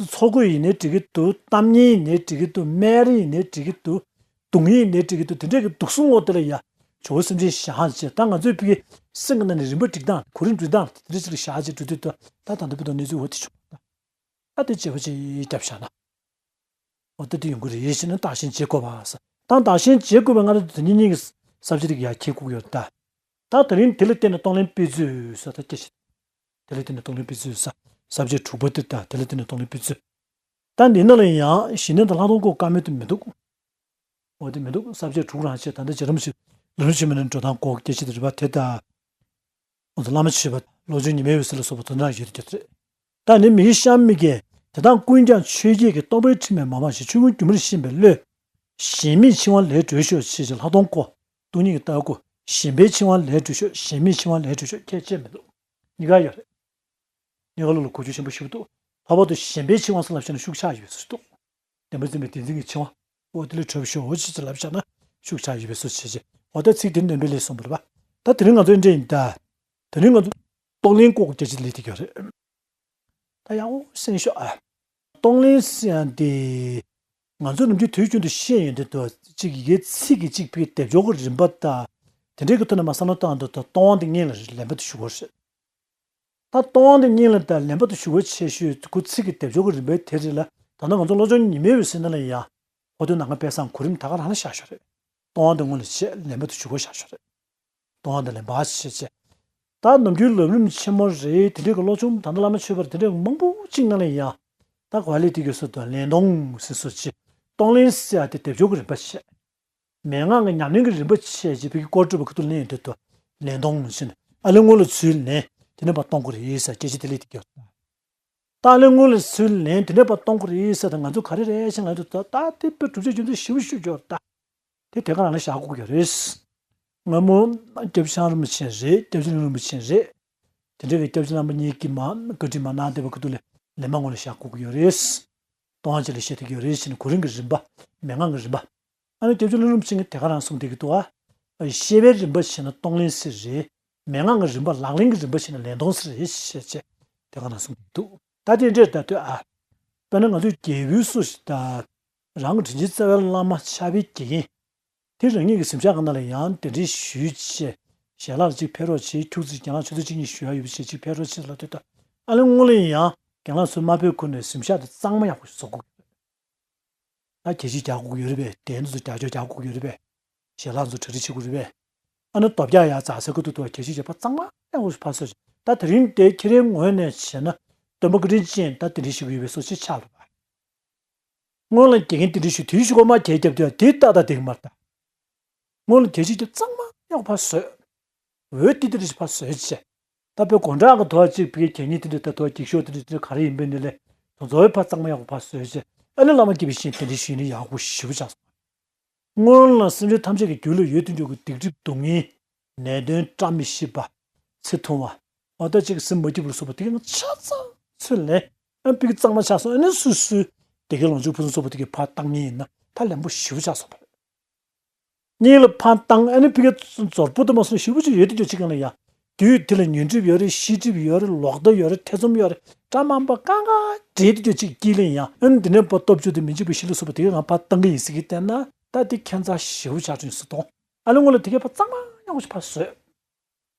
ཚོགས་གོས་ཡིན་ནའི་འགྲིག་གི་འདུག་གཏམ་སྙན་ཡིན་ནའི་འགྲིག་གི་འདུག་སྨན་རིན་ཡིན་ནའི་འགྲིག་གི་འདུག་གདུང་ཡིན་ནའི་འགྲིག་གི་འདུག་དེ་འདྲའི་གི་དུག་གསུམ་འོག་དེ་ལ་ཡ་ཇོ་བོ་སེམས་ཅན་བཞག་བྱས། ད་ང་ཚོའི་ཕ་གི་སེམས་ཀྱི་ནང་ནས་རིམ་པ་སྒྲིག་སྟངས། གོ་རིམ་སྒྲིག་སྟངས་དེ་འདྲ་ཅིག་ལ་བཞག་བྱས་འགྲོ་དུས། ད་ད་ལྟ་བར་དུ་གནས་ཚུལ་འོ་དེ་བྱུང་། ད་དེ་བརྗེ་པོ་ཅིག་བརྒྱབ་བཞག་ན། འོ་ད་དེ་ཡོང་གི་རེད་ཟེར་ནས་བདག་གཞན་བརྗེ་དགོས་པ་ཟེར། ད་བདག་གཞན་བརྗེ་དགོས་པའི་སྔ་རོལ་དུ་དེ་གཉིས་གཉིས་ཀྱི་ས་བཅད་དེ་ཡར་འཁྱེར་དགོས་ཀྱི་ཡོད་ད། ད་དེ་རིང་དེ་ལ་བརྟེན་ནས་གཏོང་ལེན་སྤེལ་ཚུལ་ཟེར། ད་སྐད་ཆ། དེ་ལ་བརྟེན་ནས་གཏོང་ལེན་སྤེལ་ཚུལ་ཟེར། ས་བཅད་དྲུག་པ་དེ་ད། དེ་ལ་བརྟེན་ནས་གཏོང་ལེན་སྤེལ་ཚུལ། ད་འདི་ནང་ལ་ཡང་ཞི་གནས་དང་ལྷག་མཐོང་སྐོར་བཀར་མོལ་དེ་མི་འདུག་འོ་དེ་མི་འདུག་ས་བཅད་དྲུག་རང་བྱས། ད་ལྟ་རྗེ་རིན་པོ་ཆེ་ལམ་རིམ་ཆེན་མོ་ནས་འགྲོ་སྟངས་སྐོར་སྐད་ཆ་དེ་རེད་པ། དེ་ད། འོ་ད་བླ་མ་མཆོད་པ། བློ་སྦྱོང་ཉི་མའི་འོད་ཟེར་ལ་སོགས་པ་དོན་དག་ཡོད་དེ་རེད། ད་ནི་མི་ཡི་ཤ་མིག་གིས། དེ་དག་ཀུན་ཀྱང་ཆོས་བརྒྱད་ཀྱི། སྟོང་པའི་ཁྲིམས་མེད་མ་སྤངས་ཤིང་། ཆོས་ཀུན་སྒྱུ་མར་ཤེས་པའི་བློས། ཞེན་མེད་འཆིང་བ་ལས་གྲོལ་ཤོག་ཅེས་བྱ་ལྷག་མཐོང་སྒོ། སྟོང་ཉིད་ཀྱི་ལྟ་བ་སྒོ། ཞེན་པའི་འཆིང་བ་ལས་གྲོལ་ཤོག་ཞེན་མེད་འཆིང་བ་ལས་གྲོལ་ཤོག་ཁྱད་ཆོས་མི་འདུག་གཉིས་ཀ་ཡོད་རེད། གཉིས་ཀ་ལོ་ལ་གོ་རྒྱུ་ཆེན་པོ་ཞེ་པོ་འདུག་ལྷག་པར་དུ་ཞེན་པའི་འཆིང་བ་ཟེར་ལབ་བྱས་ན་ཤུགས་ཆག་ཡོད་ཟེར་འདུག་བདེན་པ་འཛིན་པའི་བདེན་འཛིན་གྱི་འཆིང་བ། འོ་དེ་ལས་གྲོལ་ཤོག་ཅེས་ལབ་བྱས་ན་ཤུགས་ཆག་ཡོད་པའི་བཟོ་བྱས་རྗེས། འོ་ད་ཚིག་དེ་ནོན་པའི་ལས་གསུངས་པ་རེད་པ། ད་དེ་རིང་ང་ཚོ་འདི་འདྲ་ཡིན་ད། དེ་རིང་ང་ཚོ་གཏོང་ལེན་སྐོར་གྱི་སྐད་ཆ་ལས་དེ་ག་རེད། ད་ཡག་པོ་གསན་ཤོག་ཨ། གཏོང་ལེན་ཟེར་ཡ་དེ། ང་ཚོ་ནམ་རྒྱུན་དུས་རྒྱུན་དུ་བཤད་ཡོང་དུས་དུ་གཅིག་ཡི་གེ་ཚིག་གི་གཅིག་པའི་སྡེབ་སྦྱོར་གྱི་རིམ་པ་དང་། དེ་འདྲའི་གི་ཐོག་ནས་མ་བསམ་བློ་བཏང་དུས་ད་གཏོང་བ་དེ་སྔོན་ལ་ལན་པ་དེ་ཞུ་དགོས་རེད། ད་གཏོང་བ་དེ་སྔོན་ལ་ད་ལན་པ་དེ་ཞུ་དགོས་ཆེ་ཤོས་ཁོ་ཚིག་གི་སྡེབ་སྦྱོར་གྱི་རིམ་པའི་དེ་རེད་ལ། ད་ནང་ང་ཚོ་སློབ་སྦྱོང་ཉི་མའི་འོད་ཟེར་ནང་ལ་ཡང་། འོ་དེ་ནང་པའི་སང་གོ་རིམ་ད་ག་རང་ལ་བཞག་ཤོག་རེད། གཏོང་བ་དེ་སྔོན་ལ་བྱས་ལན་པ་དེ་ཞུ་དགོས་བཞག་ཤོག་རེད། གཏོང་བ་དང་ལེན་པ་ཞེས་བྱ། ད་ནམ་རྒྱུན་ལམ་རིམ་ཆེན་མོ་རེད། དེ་འདྲའི་གི་སློབ་སྦྱོང་ད་ལྟ་བླ་མ་མཆོད་པར་དེ་འདྲའི་མང་པོ་གཅིག་ནང་ལ་ཡང་། ད་ག་ལས་དེ་གི་སུ་དང་ལེན་གཏོང་ཟེར་སོ་ཅི། གཏོང་ལེན་ཟེར་ཡ་དེ་སྡེབ་སྦྱོར་གྱི་རིམ་པ་བྱས། མན་ངག་གི་ཉམས་ལེན་གྱི་རིམ་པ་བྱས་རྗེས་བོད་ཀྱི་སྐོར་སྒྲུབ་པ་ཁུ་ཐུག་ལེན་ཡོང་དུས་དུ་ལེན་གཏོང་ཟེར་ནས་ཨ་ལེ་སྔོན་ལ་ཚུར་ལེན་དེ་ནས་ཕར་གཏོང་དགོས་རེད་ཟེར་སྐད་ཆ་དེ་ལས་དེ་གི། ད་ཨ་ལེ་སྔོན་ལ་ཚུར་ལེན་དེ་ནས་ཕར་གཏོང་དགོས་རེད་ཟེར་ད་ང་ཚོ་ག་རེ་རེད་ཞེས་ལབ་དུས་ད་ད་དེ་དཔེ་གྲུབ་ཆ་རྒྱུ་མཚན་ཞིབ་ཞུ་རྒྱུ་ད། དེ་དེ་ག་རང་ལ་བཞག་དགོས་ཀྱི་རེད། སྔ་མོ་སྐྱབས་རྗེ་ཆེན་རིན་པོ་ཆེ་རེད། སྐྱབས་རྗེ་རིན་པོ་ཆེ་རེད། དེ་འདྲ་གི་སྐྱབས་རྗེ་རྣམ་པ་གཉིས་ཀྱིས་མ་བཀའ་ཁྲིད་མ་གནང་བསྡད་པ་ཁུ་ཐུག་ལས་ལེན་མ་སྔོན་ལ་བཞག་དགོས་ཀྱི་ཡོད་རེད། གཏོང་བ་ཅིག་ལ་བཤད་ཐུབ་ཀྱི་ཡོད་རེད་ཟེར་ནས་གོ་རིམ་གྱི་རིམ་པ། མན་ངག་གི་རིམ་པ། ཨ་ནི་སྐྱབས་རྗེ་རིན་པོ་ཆེ་གིས་དེ་ག་རང་གསུངས་བསྡད་ཀྱི་འདུག་ཨ། བཤད་པའི་རིམ་པ་བྱས་ན་གཏོང་ལེན་ཟེར་རེད། མན་ངག་གི་རིམ་པ་ལག་ལེན་གྱི་རིམ་པ་བྱས་ན་ལེན་གཏོང་ཟེར་རེད་ཞེས་བྱས་དེ་ག་རང་གསུངས་བསྡད་ཀྱི་འདུག་ད་དེ་འདྲས་ད་ལྟོས་ཨ། དཔེར་ན་ང་ཚོས་རྒྱལ་པོའི་སོ་ཞིག་ད། རང་གི་དྲིན་ཅན་རྩ་བའི་བླ་མ་ཕྱག་དཔེའི་དགེ་རྒན། དེ་རང་ཉིད་ཀྱི་གཟིམ་ཤག་གི་ནང་ལ་ཡང་གདན་འདྲེན་ཞུས་བྱས། ཞལ་ལག་ཅིག་ཕེབས་རོགས་བྱེད། ཁྱུག་ཙམ་རྒན་ལགས་ཆུ་ཚོད་གཅིག་གཉིས་ཞུ་ཡ་ཡོད་པ་བྱས་ཅིག་ཕེབས་རོགས་བྱེད་ལབ་དུས་ད། ཨ་ལེ་སྔོན་ལ་ཡང་རྒན་ལགས་ཚོ་མ་ཕེབས་གོང་ནས་གཟིམ་ཤག་དེ་གཙང་མ་ཡག་པོ་ཞིག་བཟོ་དགོས། ད་གད་ཕྱིས་རྒྱག་དགོས་ཀྱི་ཡོད་རེད་པས། གདན་ཚོ་རྒྱག་ཆོག་རྒྱག་དགོས་ཀྱི་ཡོད་རེད་པས། ཞལ་ལག་ཚོ་གྲ་སྒྲིག་བྱེད་དགོས་རེད་པས། ཨ་ནི་རྡོ་བརྒྱ་ཡར་འཛེགས་ས་ཁུ་ཐུག་ཐུག་གད་ཕྱིས་བྱས་ཕར་གཙང་མ་ཡག་པོ་ཞིག་ཕར་བཟོས། ད་དེ་རིང་དེ་ཁྱེད་རའི་ངོས་ནས་བྱས་ན་སྟོན་པ་བཀའ་དྲིན་ཅན་ད་གདན་འདྲེན་ཞུ་གི་ཡོད་པའི་སོ་ཅིག་ཆགས་འདུག་པ། སྔོན་ལ་དགེ་རྒན་གདན་འདྲེན་ཞུས། དེའི་གཞུག་གུ་མར་གད་རྒྱབ་དུས་དེ་ཏག་ཏག་བསྡད་ཀྱི་མ་རེད་ད། སྔོན་ལ་གད་ཕྱིས་ཀྱི་གཙང་མ་ཡག་པོ་ཕར་བཟོས། འོད་ཏིག་ཏིག་རེ་ཞིག་ཕར་བཟོས་བྱས། ད་དཔེ་དགོང་དག་གི་དུ་བ་གཅིག་བི་གད་སྙིགས་དེ་འདྲ་ད་དུ་བ་འགྱིག་ཤོག་དེ་འདྲ་དེ་འདྲ་ག་རེ་ཡིན་པའི་ནི་ལས་དུ་ཚོ་བའི་ཕར་གཙང་མ་ཡག་པོ་ཕར་བཟོས་བྱས། ཨ་ནི་བླ་མ་དགྱེས་པའི་ཞིང་གདན་འདྲེན་ཞུས་ནས་ཡག་པོ་ཞེ་པོ་ཆགས་སོང་། སྔོན་ལ་སེམས་ཅན་ཐམས་ཅད་ཀྱི་རྒྱུད་ལ་ཡོད་དུ་འཇུག་གི་སྡིག་སྒྲིབ་སྡུག་བསྔལ། ནད་གདོན་བཀྲ་མི་ཤིས་པ། ཚེ་ཐུང་བ། འོ་ད་ཅིག་སེམས་མ་སྐྱིད་པ་ལ་སོགས་པ་དེ་གའི་ཆ་ཚང་ཚུར་ལེན། ཨ་ནི་བི་གད་གཙང་མ་ཆགས་སོང་། ཨ་ནི་སོ་སོའི་སྡེ་དགེ་ལོངས་སྤྱོད་ཕུན་སུམ་ཚོགས་པ་དེ་གའི་ཕར་བཏང་མཁན་ཡིན་ན་ད་ལན་པོ་ཞེ་པོ་ཆགས་སོང་བ་རེད། གཉིས་ལ་ཕར་བཏང་། ཨ་ནི་ཕ་གི་རྫོར་པོ་དུ་མ་སོང་ཞེ་པོ་ཅིག་ཡོད་དུ་ཅིག་གང་ལ་ཡ། དུས་དེ་ལ་ཉོན་སྒྲིབ་ཡོད་རེད། ཤེས་སྒྲིབ་ཡོད་རེད། ལོག་ལྟ་ཡོད་རེད། ཐེ་ཚོམ་ཡོད་རེད། གྲ་མང་པོ་གང་ག་འདྲེས་དུ་ཅིག་དཀྱིལ་ལ་ཡ། ཨ་ནི་འདི་ནས་ཕར་སྟོབས་བཅུ་དང་མི་འཇིགས་པའི་གཤིས་ལ་སོགས་པ་དེ་གའི་ང་ཕར་བཏང་གི་ཡིན་ཟེར་གི་བལྟས་ན་ད་དེ་ཁྱད་མཚར་ཞེ་པོ་ཆགས་བྱུང་སོང་དང་། ཨ་ནི་སྔོན་ལ་དེ་གའི་ཕར་གཙང་མ་ཡག་པོ་ཞིག་ཕར་བཟོས།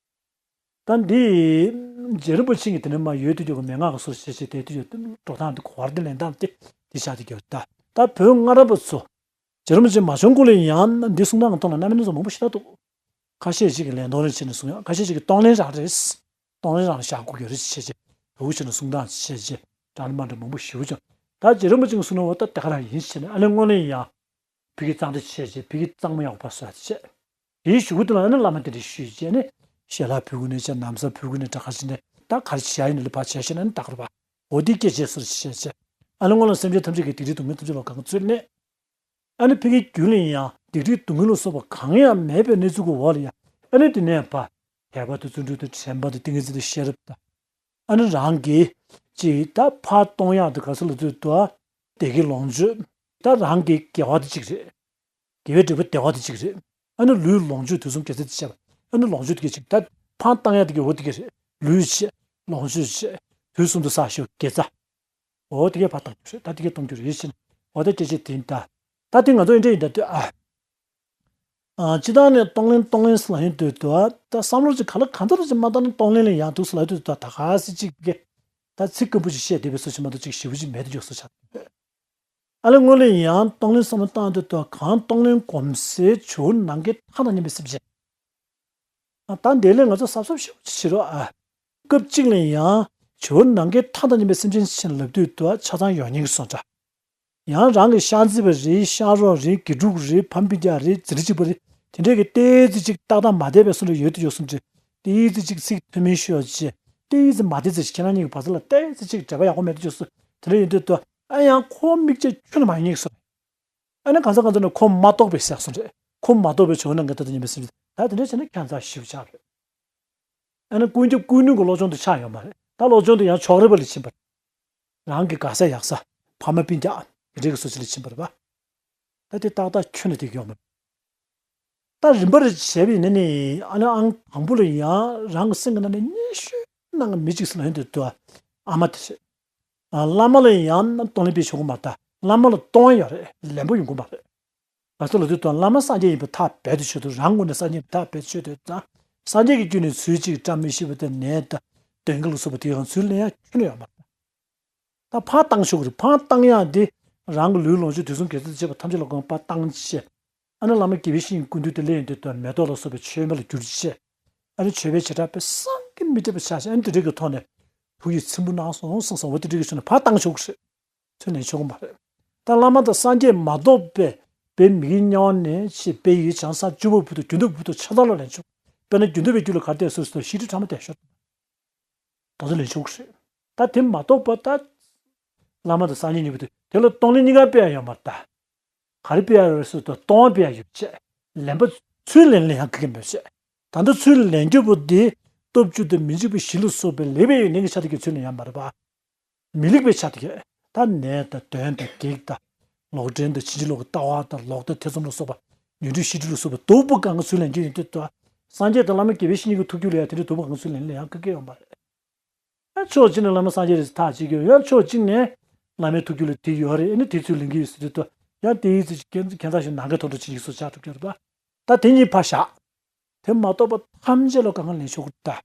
ད་འདི་རྗེ་རིན་པོ་ཆེ་གིས་དེ་ནས་མར་ཡོད་དུ་འཇུག་གི་མན་ངག་གི་སོ་བྱས་བྱས་དེ་དུ་ཡོད་དུ་འགྲོ་སྟངས་དེ་གོ་བར་དུ་ལེན་སྟངས་དེ་དེ་ཆགས་དེ་གྱུར། ད་ད་བོད་སྔ་རབས་པ་ཚོ་རྗེ་རིན་པོ་ཆེ་མ་བྱོན་གོང་ལ་ཡང་འདི་གསུང་སྟངས་ཀྱི་ཐོག་ལ་རྣམ་པ་སྣ་ཚོགས་མང་པོ་ཞིག་ད་འདུག་ཁ་ཤས་ཤིག་གིས་ལེན་གཏོང་རེ་བྱས་ནས་གསུང་ཡ། ཁ་ཤས་ཤིག་གིས་གཏོང་ལེན་རང་རེད། གཏོང་ལེན་རང་ལ་བཞག་དགོས་ཀྱི་རེད་བྱས་བྱས་བུ་བྱས་ནས་གསུང་སྟངས་བྱས་བྱས་འདྲ་མི་འདྲ་མང་པོ་ཞེ་པོ་བྱུང་། ད་རྗེ་རིན་པོ་ཆེ་གིས་གསུང་ནོ་བ་ད་དེ་ག་རང་ཡིན་བྱས་ནས་ཨ་ནི་སྔོན་ལ་ཡང་། ཕ་གི་གཙང་སྦྲ་བྱས་རྗེས་ཕ་གི་གཙང་མ་ཡག་པོ་ཕར་བཟོས་བྱས། དེའི་གཞུག་གུ་དེ་ལ་ཨ་ནི་བླ་མ་གདན་འདྲེན་ཞུས་བྱས་ནས་ཞལ་ལག་ཕུལ་དགོས་ནས་བྱས། ན་བཟའ་ཕུལ་དགོས་ནས་དྲག་ཁ་ཕྱིན་ནས་ད་ག་རེ་བྱེད་ཡ་ཡིན་ནས་ལ་ཕར་བྱས་བྱས་ནས་ཨ་ནི་ད་ག་རེ་བ། འོ་དེ་སྐད་ཆ་སོར་བྱས་བྱས། ཨ་ནི་སྔོན་ལ་སེམས་ཅན་ཐམས་ཅད་ཀྱི་སྡིག་སྒྲིབ་སྡུག་བསྔལ་ཐམས་ཅད་ལ་གང་ཚུལ་གནས། ཨ་ནི་ཕ་གི་རྒྱུད་ལ་ཡང་སྡིག་སྒྲིབ་སྡུག་བསྔལ་ལ་སོགས་པ་གང་ཡང་མེད་པའི་གནས་ཚུལ་གྱི་འོག་ལ་ཡང་ཨ་ནི་དེ་ནས་ཕར་དད་པ་དང་བརྩོན་འགྲུས་དང་དྲན་པ་དང་ཏིང་ངེ་འཛིན་དང་ཤེས་རབ་དང་། ཨ་ནི་རང་གི་ཅིག་ད་ཕར་གཏོང་ཡག་དེ་ག་ཚོད་ལ་ཚོད་དུ་ཨ། བདེ་དགེ་ལོངས་སྤྱོད། ད་རང་གི་དགེ་བ་དེ་གཅིག་རེད། དགེ་བའི་འབྲས་བུ་བདེ་བ་དེ་གཅིག་རེད། ཨ་ནི་ལུས་ལོངས་སྤྱོད་དུས་གསུམ་དགེ་རྩ་དེ་བྱས་པ། ཨ་ནི་ལོངས་སྤྱོད་དེ་གཅིག་ད་ཕར་བཏང་ཡག་དེ་གི་འོ་དེ་གི་རེད། ལུས་བྱས། ལོངས་སྤྱོད་བྱས། དུས་གསུམ་དུ་བསགས་ཤིང་དགེ་རྩ། འོ་དེ་གས་ཕར་བཏང་རྒྱུ་རེད། ད་དེ་གས་གཏོང་རྒྱུ་རེད་ཕྱིན། འོ་ད་སྐད་ཆ་དེ་ཡིན་ད། ད་དེ་ང་ཚོ་ཡིན་འདྲ་ཡིན་ད་དུས་ཨ། ཨ། སྤྱི་བཏང་ནས་གཏོང་ལེན་གཏོང་ལེན་ཟེར་ལབ་ཡོང་དུས་དུ་ད་བསམ་བློ་ཅིག་ག་ལ་གང་འདྲ་ཅིག་མ་བཏང་ན་གཏོང་ལེན་ལ་ཡང་འདུག་ཟེར་ལབ་དུས་དུ་ད་ག་སེ་ཅིག་གི་ད་ཚིག་སྐམ་པོ་ཅིག་བཤད་བསྡད་པའི་བཟོ་ཅིག་མ་གཏོགས་ཅིག་ཞེ་པོ་ཅིག་མེད་དུ་འཇོག་བཟོ་ཆགས་འདུག་ཨ་ལེ་སྔོན་ལ་ཡང་གཏོང་ལེན་བསམ་བློ་བཏང་དུས་དུ་གང་གཏོང་ལེན་གོམས་སའི་བྱེའུ་ནམ་མཁའི་མཐའ་དང་མཉམ་པའི་སེམས་ཅན། ཨ། ད་འདི་ལས་ང་ཚོ་གཟབ་གཟབ་ཞེ་པོ་ཅིག་བྱེད་རོགས་ཨ། སྐབས་གཅིག་ལ་ཡང་བྱེའུ་ནམ་མཁའི་མཐའ་དང་མཉམ་པའི་སེམས་ཅན་ཞེས་ལབ་དུས་དུ་ཆ་ཚང་ཡོད་མཁན་གྱི་བཟོ་འདྲ། ཡང་རང་གི་ཤ་འཛིན་པ་རེད། ཤ་རོགས་རེད། དགེ་ཕྲུག་རེད། ཕམ་སྤུན་ཀྱག་རེད། འཛིན་གྲྭ་གཅིག་པ་རེད། དེ་འདྲས་ཀྱི་ཏོག་ཙམ་ཅིག་ཏག་ཏག་མ་བསྡད་པའི་བཟོ་འདྲ་ཡོད་དུ་ཡོད་བཟོ་འདྲ། ཏོག་ཙམ་ཅིག་ཚིག་མཐུན་མིན་ཤོད་ཅེས། ཏོག་ཙམ་མ་བདེ་ཙམ་ཞིག་ཁྱེད་རང་གཉིས་ཀྱི་བར་མཚམས་ལ་ཏོག་ཙམ་ཅིག་འབྲེལ་བ་ཡག་པོ་མེད་དུ་བཅུག་སོང་། དེ་འདྲ་ཡིན་དུས་ད་ཨ་ཡང་ཁོ་དམིགས་བཅས་ཁྱོན་ནས་མ་ཡིན་ཉེས་སོང་། ཨ་ནི་གང་ཟག་གང་ཟག་ནི་ཁོ་མ་གཏོགས་པའི་ཟེར་སོང་རེད། ཁོ་མ་གཏོགས་པའི་ཇོ་བོ་ནམ་མཁའི་མཐའ་དང་མཉམ་པའི་སེམས་ཅན། ད་དེ་འདྲ་བྱས་ན་ཁྱད་མཚར་ཞེ་པོ་ཆགས་རེད། ཨ་ནི་ཀུན་ཁྱབ་ཀུན་ནུས་ཀྱི་བློ་སྦྱོང་དེ་ཆགས་ཡོད་མ་རེད། ད་བློ་སྦྱོང་དེ་ཡང་ཕྱོགས་རིས་པ་ལ་ཕྱིན་པ་རེད། རང་གི་དགའ་ས་ཡག་ས་ཕ་མ་སྤུན་ཀྱག་དེ་འདྲའི་གི་སོ་སོ་ལ་ཕྱིན་པ་རེད་པ། ད་དེ་ཏག་ཏག་ཁྱོན་ནས་དེ་ཡོད་མ་རེད། ད་རིམ་པར་བྱས་པ་ཡིན་ན་ནི་ཨ་ནི་ཨང་དང་པོ་ལ་ཡང་རང་གི་སེམས་ཀྱི་ནང་ནས་སྙན་ཞུ་གནང་གི་མི་གཅིག་སུ་ལ་ཡོང་དུས་དུ་ཨ་མ་དེ་རེད། ཨ། བླ་མ་ལ་ཡང་གཏོང་ལེན་སྤེལ་ཆོག་གི་མ་རེད། ད་བླ་མ་ལ་གཏོང་ཡ་ཡོད་རེད། ལན་པོ་ཡོང་གི་མ་རེད། ག་ཚོད་ལ་དུས་དང་བླ་མ་སངས་རྒྱས་ཡིན་པའི་ཐག་རྦད་དེ་ཆོད་དུས། རང་ངོས་ནས་སངས་རྒྱས་ཡིན་པའི་ཐག་རྦད་དེ་ཆོད་དུས་ཙང་། སངས་རྒྱས་ཀྱི་རྒྱུད་ནས་ཚུལ་གཅིག་བཀྲ་མི་ཤིས་པ་དང་ནད་དང་གདོན་བགེགས་ལ་སོགས་པ་དེ་ཡང་ཚུར་ལེན་ཡ་ཁྱོན་ནས་ཡོད་མ་རེད། ད་ཕར་བཏང་ཆོག་གི་རེད། ཕར་བཏང་ཡ་དེ་རང་གི་ལུས་ལོངས་སྤྱོད་དུས་གསུམ་དགེ་རྩ་དང་བཅས་པ་ཐམས་ཅད་ལ་དགོངས་པ་བཏང་བྱས། ཨ་ནི་བླ་མ་དགེ་བའི་བཤེས་གཉེན་ཀུན་འདུས་དེ་སླེབས་ཡོང་དུས་དུ་མེ་ཏོག་ལ་སོགས་པའི་མཆོད་མེ་ལ་གྱུར་བྱས། ཨ་ནི་མཆོད་པའི་བྱེ་བྲག་དཔེ་བསམ་གྱིས་མི་ཁྱབ་པ་ཆགས་བྱས། ཨ་ནི་དེ་འདྲའི་གི་ཐོག་ནས་ཐུགས་ཀྱི་ཚིམ་པོ་གནང་སོང་བསམ་བསམ་འོ་དེ་འདྲའི་གི་ཆོག་ནས་ཕར་བཏང་ཆོག་གི་རེད། ཚུར་ལེན་ཆོག་གི་མ་རེད། ད་བླ་མ་དང་སངས་རྒྱས་མ་གཏོགས་པའི་དཔེ་མི་དགེ་དམྱལ་བ་ནས་ཆེ་དཔེ་ཡི་བྱང་ས་བཅུ་པ་བུ་དང་རྒྱུ་ནོར་བུ་དང་ཆ་ཚང་ལ་ལེན་ཆོག་དཔེར་ན་རྒྱུ་ནོར་བའི་རྒྱུ་ལ་གར་བལྟས་སོ་སོ་ཤི་ཁྲི་ཕྲ་མ་བལྟས་ཤོག་ད་ཚོ་ལེན་ཆོག་གི་རེད། ད་དེ་མ་གཏོགས་པ་ད་བླ་མ་དང་སངས་རྒྱས་གཉིས་པོ་དེ་དེ་ལ་གཏོང་ལེན་གཉིས་ཀ་སྤེལ་ཡ་ཡོད་མ་རེད་ད། ག་རེ་སྤེལ་ཡ་ཡོད་སོ་ད་གཏོང་བ་སྤེལ་ཡ་ཡོད་བྱས། ལེན་པ་ཚུར་ལེན་ལེན་ཡང་གི་གེ་མེད་བྱས། ད་ལྟ་ཚུར་ལེན་རྒྱུ་པོ་དེ་སྟོབས་བཅུ་དང་མི་འཇིགས་པ་བཞི་ལ་སོགས་པའི་ལེགས་པའི་ཡོན་ཏན་གྱི་ཆ་དེ་གས་ཚུར་ལེན་ཡ་མ་རེད་པ། མི་ལེགས་པའི་ཆ་དེ་གས་ད་ནད་དང་གདོན་དང་བགེགས་དང་ལོག་འདྲེན་དང་ཕྱིན་ཅི་ལོག་གི་ལྟ་བ་དང་ལོག་ལྟ་ཐེ་ཚོམ་ལ་སོགས་པ་ཉོན་སྒྲིབ་ཤེས་སྒྲིབ་ལ་སོགས་པ་སྡུག་པོ་གང་ག་ཚུར་ལེན་རྒྱུ་ཡིན་དུས་ད། སངས་རྒྱས་དང་བླ་མ་དགེ་བའི་བཤེས་གཉེན་གྱི་ཐུགས་རྒྱུད་ལ་ཡང་དེ་འདྲའི་སྡུག་པོ་གང་ག་ཚུར་ལེན་ལེན་ཡང་གི་གེ་ཡོད་མ་རེད། ཡང་ཕྱོགས་གཅིག་ནས་བླ་མ་སངས་རྒྱས་རེད་ཐག་བཅད་ཀྱི་ཡོད། ཡང་ཕྱོགས་གཅིག་ནས་བླ་མའི་ཐུགས་རྒྱུད་ལ་དེ་ཡོད་རེད། ཨ་ནི་དེ་ཚུར་ལེན་གྱི་ཡོད་ཟེར་དུས་ད་ཡང་དེའི་ཚེ་ཁྱད་མཚར་ཞིག་ནམ་མཁའི་མཐོངས་འགྲོ་ཅན་ཞིག་སོགས་ཆགས་ཐུབ་ཀྱི་རེད་པ། ད་དེ་གཉིས་ཕར་བཞག་དེ་མ་གཏོགས་པ་ཐམས་ཅད་ལ་གང་ག་ལེན་ཆོག་གི་རེད་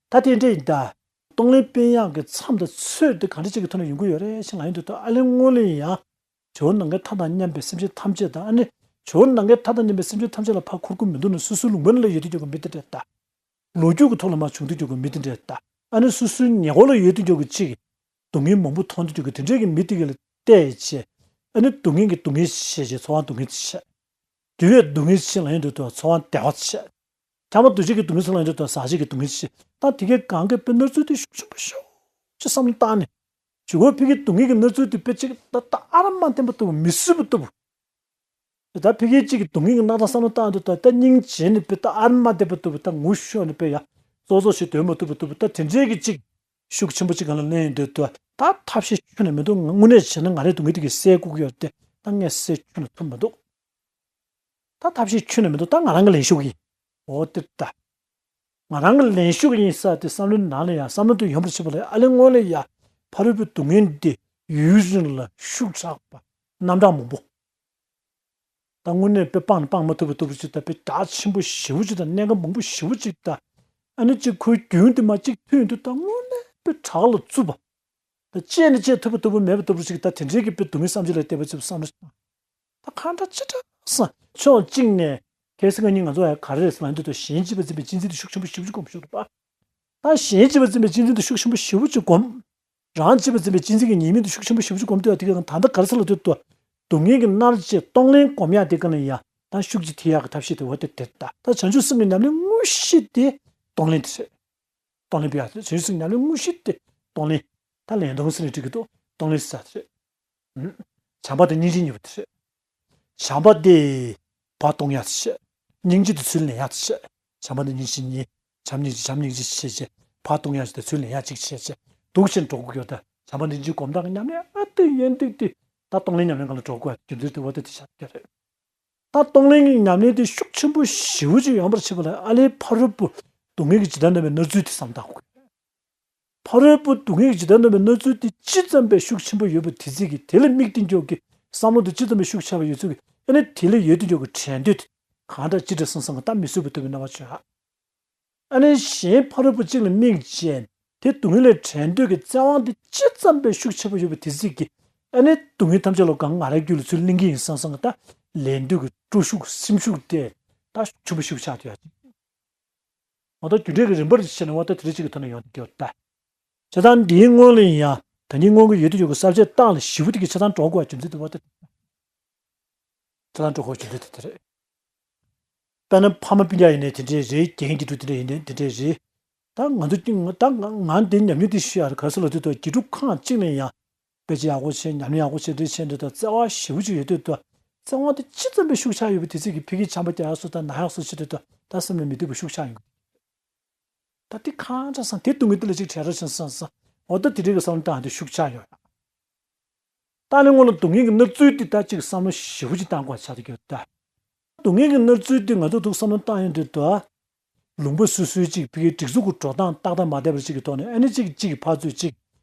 ད། ད་དེ་འདྲ་ཡིན་ད། གཏོང་ལེན་སྤེལ་ཡག་གི་མཚམས་དང་ཚོད་དེ་གང་འདྲ་ཅིག་གི་ཐོག་ནས་ཡོང་གི་ཡོད་རེད་ཅེས་ལབ་ཡོང་དུས་ད་ཨ་ལས་སྔོན་ལ་ཡང་། ཇོ་བོ་ནམ་མཁའི་མཐའ་དང་མཉམ་པའི་སེམས་ཅན་ཐམས་ཅད་དང་། ཨ་ནི་ཇོ་བོ་ནམ་མཁའི་མཐའ་དང་མཉམ་པའི་སེམས་ཅན་ཐམས་ཅད་ལ་ཕར་འཁོར་གྱི་མི་འདུག་ན་སོ་སོའི་ལུང་པ་ནང་ལ་ཡོད་དུས་ཀྱང་མི་དེ་འདྲ་ད། ལོ་རྒྱུས་ཀྱི་ཐོག་ལ་མར་བྱུང་དུས་ཀྱང་མི་དེ་འདྲ་ད། ཨ་ནི་སོ་སོའི་ཉེ་འཁོར་ལ་ཡོད་དུས་ཀྱང་གཅིག་སྡུག་བསྔལ་མང་པོ་མཐོང་དུས་ཀྱང་དེ་འདྲའི་གི་མི་དེ་ག་ལ་བལྟས་བྱས། ཨ་ནི་སྡུག་བསྔལ་གྱི་སྡུག་བསྔལ་ཆེ་བྱས་ཚོར་བ་སྡུག་བསྔལ་ཆེ། དུ་བའི་སྡུག་བསྔལ་ཆེ་ལབ་ཡོང་དུས་ད་ཚོར་བ་བདེ་བ་ཆེ། ཁྱབ་པ་འདུ་བྱེད་ཀྱི་སྡུག་བསྔལ་ཟེར་ལབ་ཡོང་དུས་ད་ཟག་བཅས་ཀྱི་སྡུག་བསྔལ་ཆེ། ད་དེ་གའི་གང་གི་དཔེ་མནར་ཚུལ་དེ་ཤུགས་ཆེན་པོ་ཤུགས་ཆེ་བསམ་བློ་བཏང་ནས། ཇོ་བོ་ཕ་གིའི་སྡུག་བསྔལ་གྱི་མནར་ཚུལ་དེ་དཔེ་གཅིག་ད་ལྟ་ཨ་ར་མ་བསྟན་པ་ལྟ་བུ་མི་བཟོད་པ་ལྟ་བུ། དེ་ལྟར་ཕ་གིའི་གཅིག་གི་སྡུག་བསྔལ་གྱི་རྣམ་གྲངས་བསམ་བློ་བཏང་དུས་ད་ལྟ་སྙིང་རྗེ་ནས་དཔེ་ལྟ་ཨ་ར་མ་བསྟན་པ་ལྟ་བུ། ད་ངུ་ཤོར་ནས་དཔེ་ཡ་ཙོག་ཙོག་ཞིག་འདོན་མ་ཐུབ་པ་ལྟ་བུ། ད་དེ་འདྲའི་གི་གཅིག་ཤུགས་ཆེན་པོ་གཅིག་གང་ལ་གླེང་ཡོང་དུས་ད་ཐབས་ཤེས་ཁྱོན་ནས་མི་འདུག་དངོས་གནས་བྱས་ན་ང་རའི་སྡུག་བསྔལ་དེ་གས་སེལ་དགོས་ཀྱི་ཡོད་དེ་ད་ངས་སེལ་ཁྱོན་ནས་ཐུབ་མི་འདུག་ད་ཐབས་ཤེས་ཁྱོན་ནས་མི་འདུག་ད་ང་རང་གི་ལས་ཤུགས་ཡིན། འོ་དེ་ལྟ། ང་རང་གི་ལས་ཤུགས་ཡིན་ས་དེ་བསམ་བློའི་ནང་ལ་ཡང་བསམ་བློ་དེ་ཡོང་བར་བྱེད་པ་ལ་ཨ་ལས་སྔོན་ལ་ཡ་ཕ་རོལ་པོའི་སྡུག་བསྔལ་འདི་ཡུན་རིང་ལ་ཤུགས་དྲག་པ་རྣམ་གྲངས་མང་པོ། ད་དངོས་གནས་དཔེ་སྤང་སྤང་མ་ཐུབ་པ་ལྟ་བུ་ཅིག་དང་དཔེ་རྒྱ་ཆེན་པོ་ཞེ་པོ་ཅིག་དང་གནད་འགག་མང་པོ་ཞེ་པོ་ཅིག་དང་། ཨ་ནི་གཅིག་ཁོའི་རྒྱུན་དེ་མ་གཅིག་ཐུག་ཡོང་དུས་ད་དངོས་གནས་དཔེ་བྲག་ལ་བཙུགས་པ། ད་བཅད་ནས་བཅད་ཐུབ་པ་ལྟ་བུ་མེད་པ་ལྟ་བུ་ཅིག་ད་དེ་འདྲའི་གི་དཔེ་སྡུག་བསྔལ་བསམ་གྱིས་ལ་དད་པ་ཆེ་བ་བསམ་བློ་ཞིག་བཏང་། ད་གང་འདྲ་ཅི་འདྲ་སོང་། ཕྱོགས་གཅིག་ནས་གལ་སྲིད་ང་གཉིས་ང་ཚོ་ཡང་ག་རེ་རེད་ཟེར་ལབ་དུས་ད་གཞན་གཅེས་པར་འཛིན་པའི་གཅེས་འཛིན་དེ་ཤུགས་ཆེན་པོ་ཞེ་པོ་ཅིག་སྒོམ་ཤོར་འདུག་པ། ད་གཞན་གཅེས་པར་འཛིན་པའི་གཅེས་འཛིན་དེ་ཤུགས་ཆེན་པོ་ཞེ་པོ་ཅིག་སྒོམ། རང་གཅེས་པར་འཛིན་པའི་གཅེས་འཛིན་གྱི་ཉེས་དམིགས་དེ་ཤུགས་ཆེན་པོ་ཞེ་པོ་ཅིག་སྒོམ་དུས་ཡང་དེ་ག་ད་ལྟ་ག་རེ་ཟེར་ལབ་དུས་ད་སྡུག་བསྔལ་གྱི་མནར་གཅོད་གཏོང་ལེན་སྒོམ་ཡག་དེ་ག་ལ་ཡང་ད་ཤུགས་ཀྱིས་ཐེབས་ཡག་གི་ཐབས་ཤེས་དེ་འོ་དེ་དེ་ད་ད་བྱང་ཆུབ་སེམས་ཀྱི་ཉམས་ལེན་དངོས་གཞི་དེ་གཏོང་ལེན་དེ་རེད། གཏོང་ལེན་སྤེལ་ཡག་དེ་རེད། བྱང་ཆུབ་སེམས་ཀྱི་ཉམས་ལེན་དངོས་གཞི་དེ་གཏོང་ལེན། ད་ལེན་གཏོང་ཟེར་ནས་འགྲིག་གི་འདུག་གཏོང་ལེན་ཟེར་ཡག་དེ་རེད། བྱམས་པ་དང་སྙིང་རྗེ་གཉིས་པོ་དེ་རེད། བྱམས་པ་དེ་ཕར་གཏོང་ཡག་དེ་བྱས། སྙིང་རྗེ་དེ་ཚུར་ལེན་ཡག་དེ་བྱས། བྱམས་པ་དང་སྙིང་རྗེ་གཉིས། བྱམས་སྙིང་རྗེ་བྱམས་སྙིང་རྗེ་བྱས་བྱས་ཕར་གཏོང་ཡག་དེ་ཚུར་ལེན་ཡག་གཅིག་བྱས་བྱས་འདུག་བྱས་འགྲོ་དགོས་ཀྱི་ཡོད། ད་བྱམས་པ་སྙིང་རྗེ་སྒོམ་སྟངས་ཀྱི་ཉམས་ལེན་ཨ་ཏི་ཡན་ཏིག་ཏི་ད་གཏོང་ལེན་ཉམས་ལེན་སྒང་ལ་འགྲོ་དགོས་ཡག་རྒྱུ་མཚན་དེ་འོ་ད་དེ་བྱས་ཡོད་རེད། ད་གཏོང་ལེན་གྱི་ཉམས་ལེན་དེ་ཤུགས་ཆེན་པོ་ཞེ་པོ་ཅིག་ཡོང་བར་བྱེད་པ་ལ་ཨ་ལས་ཕ་རོལ་པོ་སྡུག་བསྔལ་གྱི་ཇི་ལྟར་འདོད་པའི་མནར་ཚུལ་དེ་བསམ་བློ་བཏང་དགོས། ཕ་རོལ་པོ་སྡུག་བསྔལ་གྱི་ཇི་ལྟར་འདོད་པའི་མནར་ཚུལ་དེ་ཅི་ཙམ་པའི་ཤུགས་ཆེན་པོ་ཡོད་པ་དེ་ཚིག་གི་དེ་ལ་དམིགས་ཏེ་འཇོག་གི་བསམ་བློ་དེ་ཅི་ཙམ་པའི་ཤུགས་ཆེ་བ་ཡོད་ཚུལ་གྱི་ཨ་ནི་དེ་ལ་ཡོད་དུ་འཇོག་གི་དྲན་འདོད་དེ་གང་འདྲ་ཅི་འདྲ་སང་སང་གི་ད་མི་བཟོད་པ་ལྟ་བུའི་སྣང་བ་བྱུང་ཡ། ཨ་ནི་གཞན་ཕ་རོལ་པོ་གཅིག་ལ་དམིགས་བྱས་དེ་སྡུག་བསྔལ་ལས་བྲལ་འདོད་ཀྱི་བརྩེ་བ་འདི་ཅི་ཙམ་པའི་ཤུགས་ཆེ་པོ་ཡོད་པ་དེ་ཚིག་གི་ཨ་ནི་སྡུག་བསྔལ་ཐམས་ཅད་ལ་གང་ང་རའི་རྒྱུད་ལ་ཚུར་ལེན་གྱི་ཡིན་བསམ་བསམ་གི་ད་ལེན་འདོད་ཀྱི་སྤྲོ་ཤུགས་སེམས་ཤུགས་དེ་ད་ཆུ་བོ་ཤུགས་ཆགས་ཐུབ་ཡ་ཅིག་འོ་ད་རྒྱུ་འབྲས་ཀྱི་རིམ་པར་བྱས་ནས་འོ་ད་དེ་རིགས་གཅིག་གི་ཐོག་ནས་ཡོང་གི་ཡོད་ད། བྱས་ཙང་འདིའི་སྔོན་ལ་ཡིན་ཡང་ད་ནི་སྔོན་གྱི་ཡོད་དུ་ཡོད་ཀྱི་གསར་བརྗེ་བཏང་ལ་ཞི་བོ་དེ་གི་ཆ་ཚང་འགྲོ་དགོས་རྒྱུ་མཚན་དེ་བ་དེ། ཆ་ཚང་འགྲོ་དགོས་རྒྱུ་མཚན་དེ་དེ་རེད། དཔེར་ན་ཕ་མ་སྤུན་ཀྱག་ཡིན་ནའི་དེ་འདྲའི་རེད། རྒན་གྱི་འདུག་དེ་འདྲ་ཡིན་ནའི་དེ་འདྲའི་རེད། ད་ང་ཚོ་ཀྱི་ད་ང་ང་འདི་ཉམས་མྱོང་འདི་ཤེས་ཡ་རེད། ག་རེ་ཟེར་ལབ་དུས་ད་དགེ་ཕྲུག་ཁག་ཅིག་ནས་ཡང་དཔེ་ཆ་ཡག་པོ་བྱས། ཉམས་མྱོང་ཡག་པོ་བྱས། འདི་བྱས་འདི་ད་བརྩེ་བ་ཞེ་པོ་ཅིག་ཡོད་དུས་ད་བརྩེ་བ་འདི་ཅི་ཙམ་པའི་ཤུགས་ཆག་ཡོད་པ། དེ་ཚོ་གི་ཕ་གིར་ཆམ་པ་རྒྱག་ཡག་སོགས་དང་ན་ཡག་སོགས་བྱེད་དུས་ད་ད་སེམས་ལ་མི་བདེ་བ་ཤུགས་ཆག་ཡོང་གི། ད་དེ་གང་འདྲ་སང་དེ་སྡུག་བསྔལ་དེ་ལ་ཅིག་བྲལ་རོགས་བྱུང་སང་སང་། འོ་ད་དེ་འདྲའི་གི་བསམ་བློ་བཏང་དེ་ཤུགས་ཆག་ཡོད། ད་ནི་སྔོན་ལ་སྡུག་བསྔལ་གྱི་མནར་ཚུལ་འདི་ད་ཅིག་བསམ་བློ་ཞེ་པོ་ཅིག་བཏང་དགོས་ཆགས་ཀྱི་ཡོད་ད། སྡུག་བསྔལ་གྱི་མནར་ཚུལ་འདི་ང་ཚོ་འདུག་བསམ་བློ་བཏང་ཡོང་དུས་ད། ལུང་པ་སོ་སོའི་ཅིག་ཕ་གིའི་སྒྲིག་འཛུགས་ཀྱི་འགྲོ་སྟངས་ཏག་ཏག་མ་བསྡད་པ་ཅིག་གི་ཐོག་ནས། ཨ་ནི་ཅིག་ཅིག་གི་ཕར་ཚུར་ཅིག་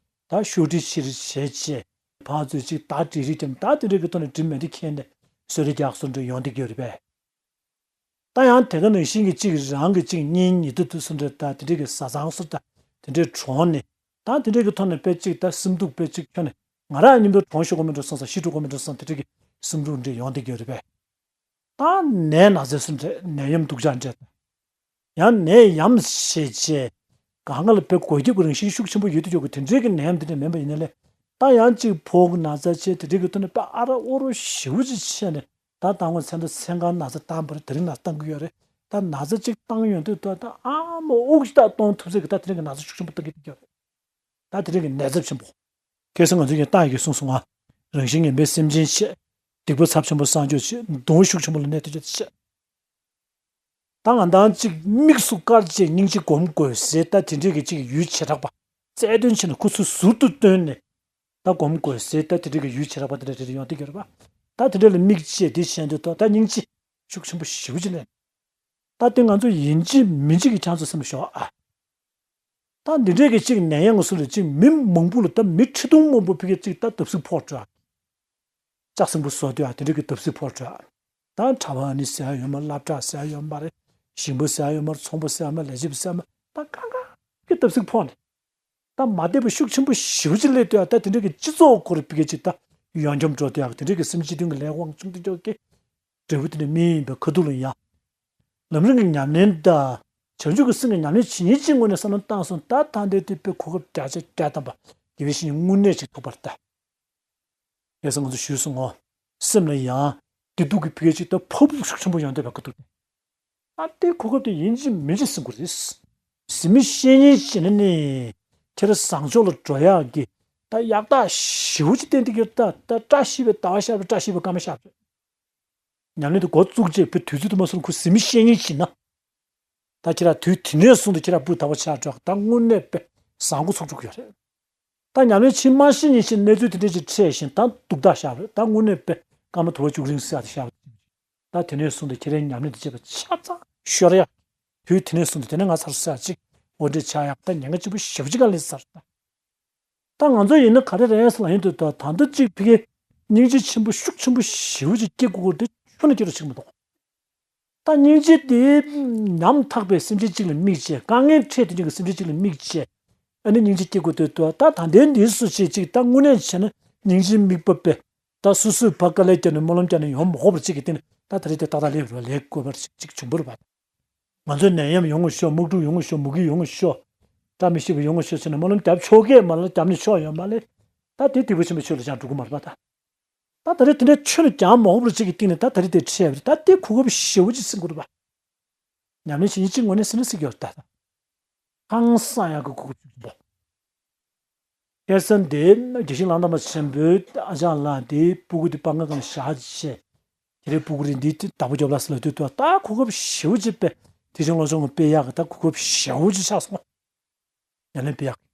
ད་ཤོག་སྒྲིལ་ཕྱིར་བྱས་བྱས། ཕར་ཚུར་ཅིག་ད་སྒྲིག་རིས་ཀྱང་ད་དེ་འདྲའི་གི་ཐོག་ནས་སྒྲིག་མེད་དེ་ཁྱེར་ནས་གསོལ་རས་རྒྱག་སོགས་འདྲ་ཡོང་བསྡད་ཀྱི་ཡོད་རེད་པས། ད་ཡང་དེ་ག་ནང་བཞིན་གྱི་གཅིག་རང་གི་གཅིག་གཉེན་ཉེ་དུ་དུ་སུ་འདྲ་ད་དེ་འདྲའི་གི་བཟའ་ཚང་སུ་ད་དེ་འདྲའི་གྲོངས་ནས། ད་དེ་འདྲའི་གི་ཐོག་ནས་དཔེ་གཅིག་ད་སེམས་སྡུག་དཔེ་གཅིག་ཁྱོན་ནས་ང་རང་མཉམ་དུ་གྲོངས་ཤོར་གོ་མེད་འགྲོ་བསམ་ས། ཤི་འགྲོ་གོ་མེད་འགྲོ་བསམ། དེ་འདྲའི་གི་སེམས་སྡུག་འདྲ་ཡོང་བསྡད་ཀྱི་ཡོད་རེད་པས། ད་ནད་ན་ཚ་སུ་འདྲ་ནད་ཡམས་སྡུག་ཅག་འདྲ་ད། ཡང་ནད་ཡམས་ཞེས་བྱས། གང་ག་ལ་དཔེ་འགོས་ཁྱབ་ཀྱི་རང་བཞིན་ཤུགས་ཆེན་པོ་ཡོད་དུ་ཡོད་གི། དེ་འདྲའི་གི་ནད་ཡམས་དེ་འདྲ་མིན་པ་ཡིན་ན་ལས། ད་ཡང་གཅིག་ཕོག་གི་ན་ཚ་བྱས། དེ་འདྲའི་གི་ཐོག་ནས་དཔེ་ཨ་ར་ཨོ་རོ་ཞེ་པོ་ཅིག་བྱས་ནས། ད་ད་ངོ་མཚན་ད་མཚན་གང་ན་ཚ་བཏང་པ་རེད། དེ་རིང་ན་ཚ་བཏང་གི་ཡོད་རེད། ད་ན་ཚ་གཅིག་བཏང་ཡོང་དུས་ད་ད་ཨ་མ་དབུགས་ཤིག་ད་གཏོང་ཐུབ་ཚད་ཀྱི་ད་དེ་རིང་གི་ན་ཚ་ཤུགས་ཆེན་པོ་བཏང་གི་ཡོད་རེད། ད་དེ་རིང་གི་ནད་ཚབས་ཆེན་པོ། ཁ་སང་ང་ཚོ་ཡང་ཏཱ་ཡི་གིས་གསུངས་སོང་ང་། རང་བཞིན་ངན་པའི་སེམས་ཅན་བྱེད། སྡིག་པ་ཚབས་ཆེན་པོ་བསགས་འཇོག་བྱེད། གདུང་བ་ཤུགས་ཆེན་པོ་ལ་གནས་ཐུབ་བྱེད། ད་ང་དང་གཅིག་དམིགས་སུ་བཀར་བྱས་སྙིང་རྗེ་སྒོམ་དགོས་ཟེར། ད་དེ་འདྲའི་གི་གཅིག་ཡུལ་བྱེ་བྲག་པ་རྩལ་འདོན་བྱས་ནས་ཁོ་ཚོ་ཟུར་དུ་བཏོན་ནས། ད་སྒོམ་དགོས་ཟེར། ད་དེ་འདྲའི་གི་ཡུལ་བྱེ་བྲག་པ་དེ་འདྲ་དེ་འདྲ་ཡོང་བསྡད་ཀྱི་ཡོད་རེད་པ། ད་དེ་འདྲ་ལ་དམིགས་བྱས་དེ་བྱས་འདུག་ད་ད་སྙིང་རྗེ་ཤུགས་ཆེན་པོ་ཞེ་པོ་ཅིག་སླེབས། ད་དེ་ང་ཚོ་ཡིན་གཅིག་མིན་གཅིག་གི་ཆང་ཚོ་སེམས་ལ་ཤོར་ཨ། ད་འདི་འདྲའི་གི་གཅིག་ནད་ཡམས་སུ་ལ་གཅིག་མི་མང་པོ་ལ། ད་མི་ཁྲི་སྟོང་མང་པོ་ཕ་གིར་གཅིག་ད་བརྡབ་གསིག་ཕོག་འགྲོ། ལྕགས་སྲིན་པོ་བཟོ་དུས་ཨ་དེ་འདྲའི་གི་བརྡབ་གསིག་ཕོག་འགྲོ། ད་གྲྭ་པ་ཨ་ནི་ཟེར་ཡ་ཡོད་མ་རེད། སློབ་གྲྭ་ཟེར་ཡ་ཡོད་མ་རེད། ཞིང་པ་ཟེར་ཡ་ཡོད་མ་རེད། ཚོང་པ་ཟེར་ཡ་མ་རེད། ལས་བྱེད་པ་ཟེར་ཡ་མ་རེད། ད་གང་ག་གི་བརྡབ་གསིག་ཕོག་ནས། ད་མ་བདེ་བ་ཤུགས་ཆེན་པོ་ཞེ་པོ་ཅིག་སླེབས་དུས་ཨ། ད་དེ་འདྲའི་གི་སྤྱི་ཚོགས་སྐོར་ཕ་གིར་གཅིག་ད་ཡོངས་འཁྱོམ་འགྲོ་དུས་ཨ། དེ་འདྲའི་གི་སེམས་ཅན་སྡུག་བསྔལ་ལས་དབང་ཆུང་དུ་འཇོག་གི། འབྲས་བུ་དེ་ནི་མི་ཡིན་པའི་ཁ་ཐུག་ལ་ཡང་། ལམ་རིམ་གྱི་ཉམས་ལེན་དང་། བྱང་ཆུབ་ཀྱི་སེམས་ཀྱི་ཉམས་ལེན་བྱེད་ཉིན་གཅིག་ངོས་ནས་བསམ་བློ་བཏང་སོང་། ད་ད་འདི་དེ་དཔེ་གོ་སྐབས་བརྒྱ་ཆ་བརྒྱ་ཐམ་པ་དགེ་བའི་བཤེས་གཉེན་དངོས་གནས་ཅིག་ཐུག་པར་ལྟ། ཁ་སང་ང་ཚོ་ཞུས་སོང་ངོ་། སེམས་ལ་ཡང་བདེ་སྡུག་གི་ཕ་གིར་གཅིག་ད་ཕོག་ཐུག་ཤུགས་ཆེན་པོ་ཡོང་བསྡད་པའི་ཁ་ཐུག་དེ། ད་དེ་གོ་སྐབས་དེ་ཡིན་གཅིག་མིན་གཅིག་ཟིན་དགོས་རེད། གཟི་མིག་ཤེལ་ཉིན་བྱས་ན་ནི་ཁྱེད་རང་བཟང་ཕྱོགས་ལ་འགྲོ་ཡག་གི་ད་ཡག་རྟགས་ཞེ་པོ་ཅིག་བསྟན་བསྡད་ཀྱི་ཡོད། ད་ད་བཀྲ་ཤིས་པའི་ཟླ་བ་ཤར་བ། བཀྲ་ཤིས་པའི་སྐར་མ་ཤར་བ་རེད། ཉམས་ལེན་དེ་འགོ་བཙུགས་རྗེས་དཔེ་དུས་ཚོད་དུ་མ་སོང་ཁོ་གཟི་མིག་ཤེལ་ཉིན་བྱས་ན། ད་ཁྱེད་རང་དུས་དེ་ནས་བཟུང་སྟེ་ཁྱེད་རང་སྤུ་ཟླ་བ་ཆགས་འགྲོ། ད་དངོས་གནས་དཔེ་བཟང་པོ་ཚོགས་འགྲོ་གི་ཡོད་རེད། ད་ཉམས་ལེན་ཕྱིན་མ་ཤེས་ཉིན་ཕྱིན་གནས་ཚུལ་དེ་འདྲ་ཅིག་འཕྲད་བཞིན་ད་སྡུག་རྟགས་ཤར་བ་རེད། ད་དངོས་གནས་དཔེ་སྐར་མ་དུ་བ་བཅུ་གཅིག་རིང་བསགས་ཏེ་ཤར་བ། ད་དེ་ནས་བཟུང་སྟེ་ཁྱེད་རང་ཉམས་ལེན་དེ་བྱེད་པ་ཆ་ཚང་ཤོར་ཡ། དུས་དེ་ནས་བཟུང་སྟེ་དེ་ནས་ང་ཚར་བསགས་ཅིག་འོ་འདྲ་ཆགས་ཡག་ད་ཉེན་ཁ་ཆེན་པོ་ཞེ་པོ་ཅིག་ག་ལས་ཚར་ད། ད་ང་ཚོ་ཡིན་ན་ག་རེ་རེད་ཟེར་ལབ་ཡོང་དུས་ད་ད་ལྟ་གཅིག་ཕ་གིར་སྙིང་རྗེ་ཆེན་པོ་ཤུགས་ཆེན་པོ་ཞེ་པོ་ཅིག་སྐྱེ་དགོས་དགོས་དེ་ཁྱོན་ནས་སྐྱེ་རོགས་བྱེད་ཀྱི་མི་འདུག་ད་སྙིང་རྗེ་དེ་ཉམ་ཐག་པའི་སེམས་ཅན་གཅིག་ལ་དམིགས་བྱས། དཀའ་ངལ་འཕྲད་དུས་ཀྱི་སེམས་ཅན་གཅིག་ལ་དམིགས་བྱས། ཨ་ནི་སྙིང་རྗེ་སྐྱེ་དགོས་དུས་ད་ད་ལྟའི་འདི་སུ་བྱེད་ཅིག་ད་དངོས་གནས་བྱས་ན་སྙིང་རྗེའི་དམིགས་པ་དཔེ། ད་སོ་སོས་ཕར་དཀའ་ལས་བརྒྱབ་ནས་སྨོན་ལམ་བརྒྱབ་ནས་ཡོང་མ་དགོས་པར་གཅིག་གི་སྟེང་ནས་ད་ད་རེས་དེ་ཏག་ཏག་ལས་རོགས་ལས་དགོས་པར་གཅིག་བྱུང་བ་རེད་པ། ང་ཚོའི་ནད་ཡམས་ཡོང་ངོ་ཤོག་དམག་འཁྲུག་ཡོང་ངོ་ཤོག་མུ་གེ་ཡོང་ངོ་ཤོག་བཀྲ་མི་ཤིས་པ་ཡོང་ངོ་ཤོག་ཟེར་ནས་སྨོན་ལམ་བརྒྱབ་ཆོག་གི་མ་རེད། བརྒྱབ་ནས་ཆོག་ཡོད་མ་རེད། ད་དེ་སྡིག་པ་ཆེན་པོའི་ཆོས་ལ་ཅང་འགྲོ་གི་མ་རེད་པ་ད། ད་ད་རེས་དེ་འདྲའི་ཆོས་ལ་ཅང་མ་འོངས་པར་ཅིག་གི་སྟེང་ནས་ད་ད་རེས་དེ་འཕྲད་པ་རེད། ད་དེ་གོ་སྐབས་ཞེ་པོ་ཅིག་ཟིན་དགོས་རེད་པ། ཉམས་ལེན་བྱེད་ཉིན་གཅིག་ངོས་ནས་ཟིན་ན་ཟིན་གྱི་ཡོད་རེད་ད། ཧང་སང་ཡག་གི་གོ་སྐབས་ཅིག་འདུག་ཁ་སང་དེ་དགེ་བཤེས་གླང་དར་མ་ཆེན་པོའི་ཨ་ཅག་ལགས་དེ་སྤུ་གུ་དེ་སྤང་ཁ་སྒང་ལ་བཞག་བྱས། དེ་རིང་སྤུ་གུ་རེ་འདི་དེ་བདག་པོ་རྒྱོབ་ལ་ཟེར་ལབ་དུས་ད་གོ་སྐབས་ཞེ་པོ་ཅིག་དཔེ་དེ་བཞིན་སློབ་སྦྱོང་གི་དཔེ་ཡག་གི་ད་གོ་སྐབས་ཞེ་པོ་ཅིག་ཆགས་སོང་། ཉམས་ལེན་དཔེ་ཡག་གི།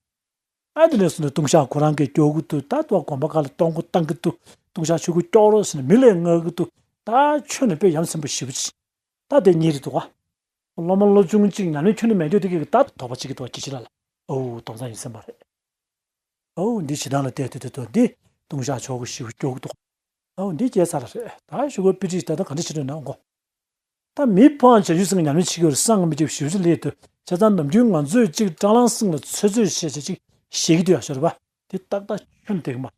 ཨ་དེ་ནས་བཟུང་ནས་ལྟུང་བཤགས་ཁོ་རང་གིས་སྐྱོར་གི་འདུག་ད་ལྟ་དགོན་པ་ཁག་ལ་གཏོང་སྒོ་བཏང་གི་འདུག་ལྟུང་བཤགས་ཆོས་སྐུ་སྐྱོར་རོགས་ཟེར་ནས་མི་ལས་མངགས་གི་འདུག་ད་ཁྱོན་ནས་དཔེ་ཡ་མཚན་པོ་ཞེ་པོ་ཅིག་ད་དེ་གཉིས་རེད་འདུག་ག་སློབ་མ་སློབ་ཆུང་གཅིག་ཉམས་ལེན་ཁྱོན་ནས་མེད་དུས་དེ་གི་ད་དོགས་པ་གཅིག་གི་འདུག་དགེ་བཤེས་ལགས་ལ། ཨོ་དོགས་ས་ཡིན་སེམས་པ་རེད། ཨོ་འདི་ཞེ་སྡང་ལ་བལྟས་དུས་དུས་དུ་འདི་ལྟུང་བཤགས་ཆོག་གི་ཞེ་པོ་སྐྱོ་གི་འདུག་ཨོ་འདི་སྐྱེས་ཚར་རེད། ད་ཞུ་གོ་པི་ཏི་ད་ད་ག་འདྲ་བྱེད་འདོད་ན་ཨོ་གོ་ད་མི་ཕོའང་བྱང་ཆུབ་སེམས་ཀྱི་ཉམས་ལེན་བྱེད་ཀྱི་ཡོད་རེད། སང་མི་རྒྱབ་ཞེ་པོ་ཅིག་ལས་དུས་བྱས་ཙང་ནམ་རྒྱུན་ང་ཚོས་གཅིག་སྤྲང་ལང་སེང་ལ་ཚོད་ཚོད་བྱས་བྱས་ཅིག་བཤད་ཀྱི་འདུག་ཡ་ཤོར་བ་དེ་ཏག་ཏག་ཁྱོན་བསྡད་ཀྱི་མ།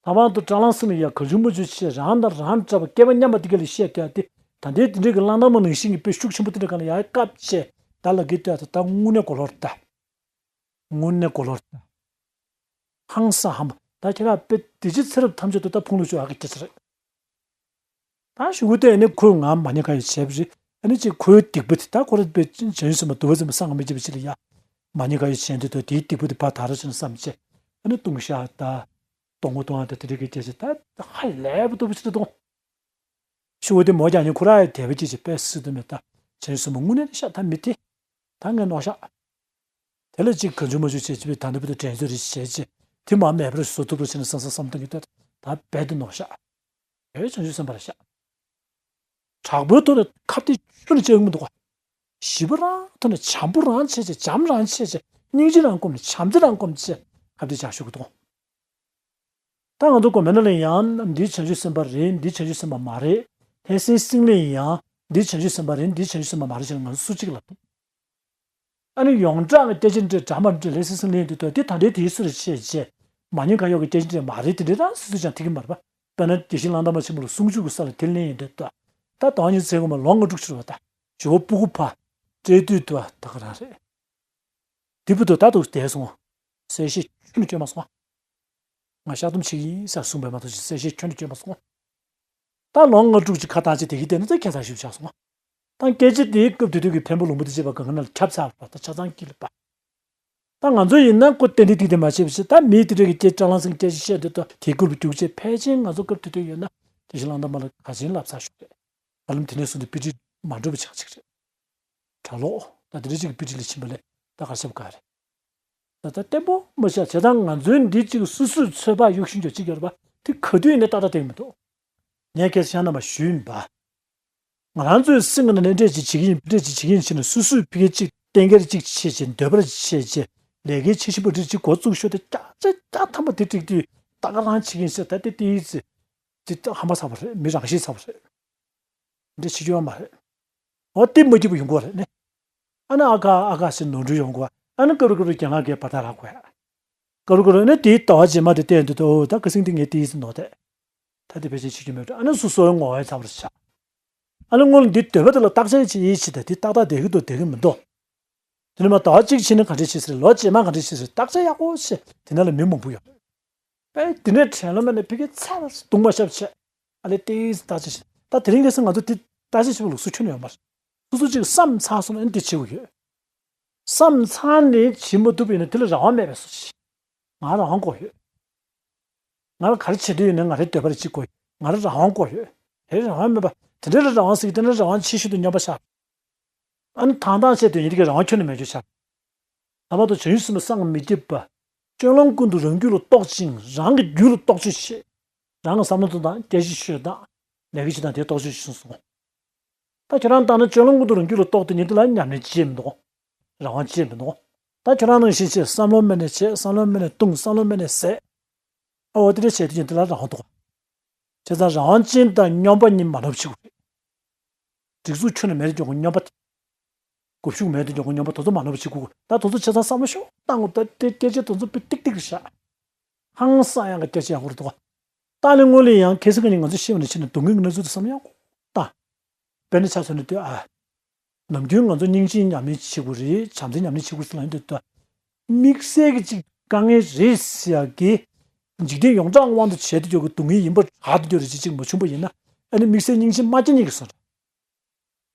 ད་བར་དུ་སྤྲང་ལང་སེང་ལ་ཡ་གར་ཆུང་མ་ཆུང་བྱས་རང་དང་རང་འདྲ་བ་སྐལ་པ་མཉམ་པ་དེ་ག་ལ་བཤད་ཀྱི་ཡ་དེ་ད་ལྟའི་དེ་འདྲའི་གི་གླང་དར་མ་ནང་བཞིན་གྱི་དཔེ་ཤུགས་ཆེན་པོ་དེ་འདྲ་ག་ལ་ཡ་བཀབ་བྱས་ད་ལ་གི་ལྟོས་ད་ད་དངོས་གནས་གོ་ལོར་ད། དངོས་གནས་གོ་ལོར་ད། ཧང་སང་ཧམ་པ་ད་ཁྱེད་རང་དཔེ་བདེ་སྐྱིད་ཚེ་རབས་ཐམས་ཅད་དུ་ད་ཕུང་ལུགས་ཆོག་ཨ་གི་སྐད་ཆ་རེད། ད་ཞུ་གུ་དེ་ནི་ཁོས་ང་མ་ཉེས་ཁ་ཡི་བྱས་པ་རེད། ཨ་ནི་ཅིག་ཁོའི་སྡིག་པ་དེ་ད་ཁོ་ར་པའི་བྱང་ཆུབ་སེམས་དཔའ་འདུལ་བ་འཛིན་པ་གསང་སྔགས་མི་བརྗེད་པ་ཅིག་ལ་ཡ། མ་ཉེས་ཁ་གཡོགས་བྱས་འདི་དོ་དེའི་སྡིག་པ་དེ་ཕར་དག་རོགས་བྱས་ན་བསམ་བྱས། ཨ་ནི་ལྟུང་བཤགས་དང་། གཏོང་སྒོ་གཏོང་བ་དང་དེ་འདྲ་གི་སྐད་ཆ་ད་ཧ་ལས་པ་ལྟ་བུ་ཅིག་ལ་གཏོང་། ཤོག་བུ་དེ་མོ་རྒྱག་ཉིན་ཁོ་ར་ཡི་དད་པ་སྐྱེས་ཀྱི་དཔེ་སྲིད་དུ་མེད་ད། བྱང་ཆུབ་སེམས་དཔའ་དངོས་གནས་ཤ་ད་མི་དེ། ད་ངས་ནོར་ཤག་དེ་ལ་ཅིག་གང་བྱུང་མ་བྱུང་བྱས་ཅི་བས་ད་འདི་བུ་དུ་དྲན་ཚོད་རེ་བྱས་ཅི། དེ་མ་མེད་པར་བཟོ་ཐུབ་པར་བྱས་ནས་བསམ་བསམ་བསམ་བཏང་གི་ལྟོས། ད་རྦད་དེ་ནོར་ཤག་དེ་བྱང་ཆུབ་སེམས་དཔའ་རེད་ཤག་དྲག་པོའི་ཐོག་ནས་ཁ་གཏད་ཆུ་ནས་བཅག་གི་མི་འདུག་ག་ཞི་བ་རང་ཐོག་ནས་བྱམས་པོ་རང་བྱས་བྱས་བྱམས་རང་བྱས་བྱས་སྙིང་རྗེ་རང་སྒོམ་ནས་བྱམས་བརྩེ་རང་སྒོམ་བྱས་ཁ་གཏད་བཅག་ཞུ་གི་འདུག་ད་ང་ཚོ་གོ་མེད་ན་ལ་ཡང་འདི་བྱང་ཆུབ་སེམས་དཔའ་རེད། འདི་བྱང་ཆུབ་སེམས་དཔའ་མ་རེད། ལྷ་སྲིན་སྲིན་ལས་ཡང་འདི་བྱང་ཆུབ་སེམས་དཔའ་རེད། འདི་བྱང་ཆུབ་སེམས་དཔའ་མ་རེད་ཅེས་ང་ཚོ་སུ་གཅིག་ལ་འདུག་ཨ་ནི་ཡོངས་གྲགས་ཀྱི་སྐད་ཆ་འདྲ་འདྲ་མ་འདྲ་ལས་སྲིད་སྲིད་ལེན་འདི་ལྟོས་དེ་ད་འདྲའི་དེའི་སུ་རེད་ཆེ་ཆེ། མ་ཉེས་ཁ་གཡོག་གི་སྐད་ཆ་འདྲ་མ་རེད་དེ་འདྲའི་རང་སུ་སུ་ཀྱང་ཐིག་གི་མ་རེད་པ། དཔེར་ན་དགེ་བཤེས་གླང་དར་མ་ཆེན་པོ་ལ་གསུང་ཆོས་ཀྱི་ས་ལ་དེ་ལེན་ཡིན་འདི་ལྟོས། ད་དོན་ཉིད་ཚེ་སྒོ་མ་ལོ་ལྔ་དྲུག་ཕྱིར་བ་ད། ཇོ་བོ་སྤུ་གུ་ཕ། སྤྲེལ་དུས་དུ་བ་ད་ག་རང་རེད། དེ་བུ་དུ་ད་དུ་བསྡད་སོང་། གསལ་བཤད་ཁྱོན་ནས་བསྐྱོན་མ་སོང་། ང་བཤགས་སྡོམ་བྱེད་ཀྱི་ཡིན་ཟེར་གསུངས་པས་མ་གཏོགས་ཅིག་གསལ་བཤད་ཁྱོན་ནས་བསྐྱོན་མ་སོང་། ད་ལོ་ལྔ་དྲུག་ཅིག་ཁ་བཏང་ཅིག་དེ་གི་སྟེང་ནས་ད་ཁྱད་མཚར་ཞིག་ཆགས་སོང་། ད་སྐད་ཆ་དེའི་སྐབས་དེ་དུས་ཀྱི་འཕན་པོ་ལུང་པ་དེ་བྱས་པ་གང་ག་ན་ལ་ཁྱབ་ཚར་བ་ད་ཆ་ཚང་སྐྱིད་ལ་པ། ད་ང་ཚོ་ཡིན་ན་ཁོ་ཏན་ཏན་ཏིག་ཏིག་མ་བྱས་པ་ཞིག་ད་མིའི་དེ་འདྲ་གི་སྐད་ཀྲང་ལང་སེང་སྐད་ཆ་བཤད་འདོད་ད་དེའི་སྐོར་ལ་རྒྱུགས་བྱས་ཕལ་ཆེར་ང་ཚོ་སྐབས་དེ་དུས་ཡོད་ན་དེ་བཞིན་ལང་ད་མ་ལ་ག་ཅིན་ལབ་ཚར་ཞུ་རེད། ཧ་ལམ་དེ་ནས་བཟུང་སྟེ་དཔེ་ཁྲིད་མ་འགྲུབ་པ་ཆགས་ཅིག་རེད། གྲྭ་ལོག་ད་དེ་འདྲ་ཅིག་གི་དཔེ་ཁྲིད་ལ་ཕྱིན་པ་ལས་ད་གར་ཆབ་ག་རེད། ད་ལྟ་བརྟན་པོ་མ་བཞག་བྱས་ཙང་ང་ཚོའི་འདི་གཅིག་སོ་སོའི་ཚོད་དཔག་གཡུག་ཤིང་ཅོ་གཅིག་ཡོད་རེད་པ། དེ་ག་དུས་ཡིན་ནའི་ཏག་ཏག་བསྡད་ཀྱི་མི་འདུག་ངས་ཁ་སང་རྣམ་པ་ཞུས་ཡིན་པ། ང་རང་ཚོའི་སེམས་ཀྱི་ནང་ནས་འདྲེ་ཅིག་བྱེད་ཀྱི་ཡིན་འདྲེ་ཅིག་བྱེད་ཀྱི་ཡིན་ཕྱིན་ནས་སོ་སོའི་ཕི་གེ་གཅིག་གཏན་འཁེལ་གཅིག་བྱེད་བྱེད་འདོད་པ་བྱེད་བྱེད་ལས་ཀའི་ཆེ་ཆེན་པོ་འདྲེ་ཅིག་འགོ་བཙུགས་ཤོག་དེ་ཀྱག་ཀྱག་ཀྱག་ཐམ་པ་དེ་ཀྲིག་དུས་ད་ག་རང་བྱེད་ཀྱི་ཡིན་ཟེར་ད་དེ་དེའི་ཚེ་དེ་ཧམ་པ་ཚ་བ་རེད། མི་རང་ཤེད་ཚ་བ་རེད། འདྲེ་བྱེད་རྒྱུ་ཡོད་མ་རེད། འོ་དེ་མ་སྐྱིད་པོ་ཡོང་གོ་རེད་ནི། ཨ་ནི་ཨ་ཁ་ཨ་ཁ་ཟེར་ནོར་འཁྲུལ་ཡོང་གོ་ཨ་ནི་ཀ་རུ་ཀ་རུ་རྒན་ལགས་ཀྱིས་བར་ཐག་རག་གོ་ཡ། ཀ་རུ་ཀ་རུ་ནི་དེའི་ཟླ་བ་རྗེས་མ་དེ་བལྟས་འདུག་ཏོ་ད་ཁ་སང་དེ་ངས་དེའི་ཟིན་ནོ་དེ། ད་དེ་ཕལ་ཆེར་བྱེད་རྒྱུ་མེད་འགྲོ་ཨ་ནི་སོ་སོའི་ངོ་བོའི་ཚ་བར་བྱ། ཨ་ནི་སྔོན་ལ་འདི་འདོད་པ་དེ་ལ་བརྟག་དཔྱད་བྱེད་ཡིད་ཆེས་དང་དེ་ཏག་ཏག་བསྡད་ཀྱི་འདུག་བསྡད་ཀྱི་མི་འདུག་དེ་ནི་མ་ཟླ་བ་གཅིག་ཕྱིན་ནས་ག་འདྲས་བྱེད་ཟེར་ལོ་རྗེས་མ་ག་འདྲས་བྱེད་ཟེར་བརྟག་དཔྱད་ཡག་པོ་བྱེད་དེ་ན་ལ་མི་མང་པོ་ཡོད། པས་དེ་ནས་དྲན་ལོ་མ་ནས་ཕི་གེ་ཚ་ལ་གདུང་མ་ཞབས་ཆེ། ཨ་ལེ་ཏེས་བརྟག་དཔྱད་བྱེད་ད་དེ་རིང་ཁ་སང་ང་ཚོ་དེ་བརྟག་དཔྱད་བྱེད་པ་ལུགས་སྲོལ་ཁྱོན་ནས་ཡོད་མ་རེད། སོ་སོ་གཅིག་བསམ་ཚར་སོང་ན་ཨ་ནི་དེ་བྱེད་དགོས་ཡོད། བསམ་ཚར་ནས་བྱེད་མ་ཐུབ་པ་ཡིན་ན་དེ་ལ་རང་དབང་མེད་པའི་བཟོ་ཅིག་ང་རང་དབང་དགོས་ཡོད། ང་ལ་ག་རེ་བྱེད་འདོད་ཡོད་ན་ང་རའི་འདོད་པ་རེ་གཅིག་དགོས་ཡོད། ང་ལ་རང་དབང་དགོས་ཡོད། དེ་རང་དབང་མེད་པ་དེ་འདྲ་ལ་རང་དབང་ཟེར་གྱི་དེ་འདྲ་རང་དབང་ཆེ་ཤོས་དེ་སྨྱོན་པ་ཤར། ཨ་ནི་ཐང་ཐང་བྱས་དོན་ཡིན་གྱི་རང་དབང་ཁྱོན་ནས་མེད་རྒྱུ་ཆགས། ལྷག་པར་དུ་བྱང་ཆུབ་སེམས་ལ་སངས་མི་རྒྱས་པ། སྤྱོད་ལམ་ཀུན་ཏུ་རང་རྒྱུད་ལ་རྟོག་ཅིང་རང་གི་རྒྱུད་ལ་རྟོག་དཔྱོད་བྱེད། རང་གི་བསམ་བློ་གཏོང་སྟངས་སྐད་ཆ་ཤོད་སྟངས་ལས་ཀ་བྱེད་སྟངས་དེ་རྟོག་དཔྱོད་བྱེད་གསུངས་སོང་། ད་ཁྱོད་རང་ལྟར་ན་སྤྱོད་ལམ་ཀུན་ཏུ་རང་རྒྱུད་ལ་རྟོག་དེ་ཉིད་དེ་ལ་ཉམས་ལེན་བྱེད་མི་འདུག་རང་དབང་བྱེད་མི་འདུག་ད་ཁྱོད་རང་ནང་བཞིན་བྱེད་བསམ་བློ་མེད་ནས་བྱེད་བསམ་བློ་མེད་ནས་བཏུང་བསམ་བློ་མེད་ནས་ཟད། ཨ་འོ་དེ་འདྲ་བྱས་དུས་ཀྱང་དེ་ལ་རང་དབང་འདུག་བྱས་ཙང་རང་དབང་ཅན་དང་སྨྱོན་པ་གཉིས་མ་ནོར་བ་བྱེད་དགོས་རེད། སྒྲིག་འཛུགས་ཁྱོན་ནས་མེད་དུ་འཇོག་དགོས་སྨྱོན་པ་དེ། གོ་ཤུགས་མེད་དུ་འཇོག་དགོས་སྨྱོན་པ་དེ་ཚོ་མ་ནོར་བ་བྱེད་དགོས། ད་དེ་ཚོ་བྱས་ཙང་བསམ་བློ་ཤོག་བཏང་དགོས་ད་དེ་སྐད་ཆ་དེ་ཚོ་དཔེ་ཏིག་ཏིག་རེད་ཤག་ཧང་སང་ཡང་གི་སྐད་ཆ་ཡག་པོ་རེད་འདུག་ད་ནི་སྔོན་ལ་ཡང་ཁ་སང་ཁ་ཉིན་ང་ཚོ་ཤེས་པ་ནས་ཕྱིན་ནས་སྡུག་བསྔལ་གྱི་གནས་ཚུལ་དེ་བསམ་བློ་ཡག་པོ་བཏང་། དཔེར་ན་ཆ་མཚོན་ནས་ལྟོས་ཨ། ནམ་རྒྱུན་ང་ཚོ་སྙིང་རྗེའི་ཉམས་ལེན་བྱེད་དགོས་རེད་བྱམས་བརྩེའི་ཉམས་ལེན་བྱེད་དགོས་ཟེར་ལབ་ཡོང་དུས་ད། དམིགས་བསལ་གྱི་ཅིག་དཀའ་ངལ་རེད་ཟེར་ཡག་གི། འཇིག་རྟེན་ཡོངས་གྲགས་དབང་དུ་བྱས་ཏེ་འཇོག་གི་སྡུག་བསྔལ་ཡིན་པ་གྲགས་ཏེ་འཇོག་རེད་ཅིག་ཅིག་མ་བྱུང་པ་ཡིན་ན་ཨ་ནི་དམིགས་བསལ་སྙིང་རྗེ་མ་སྐྱེ་ཉེན་གྱི་བཟོ་འདྲ།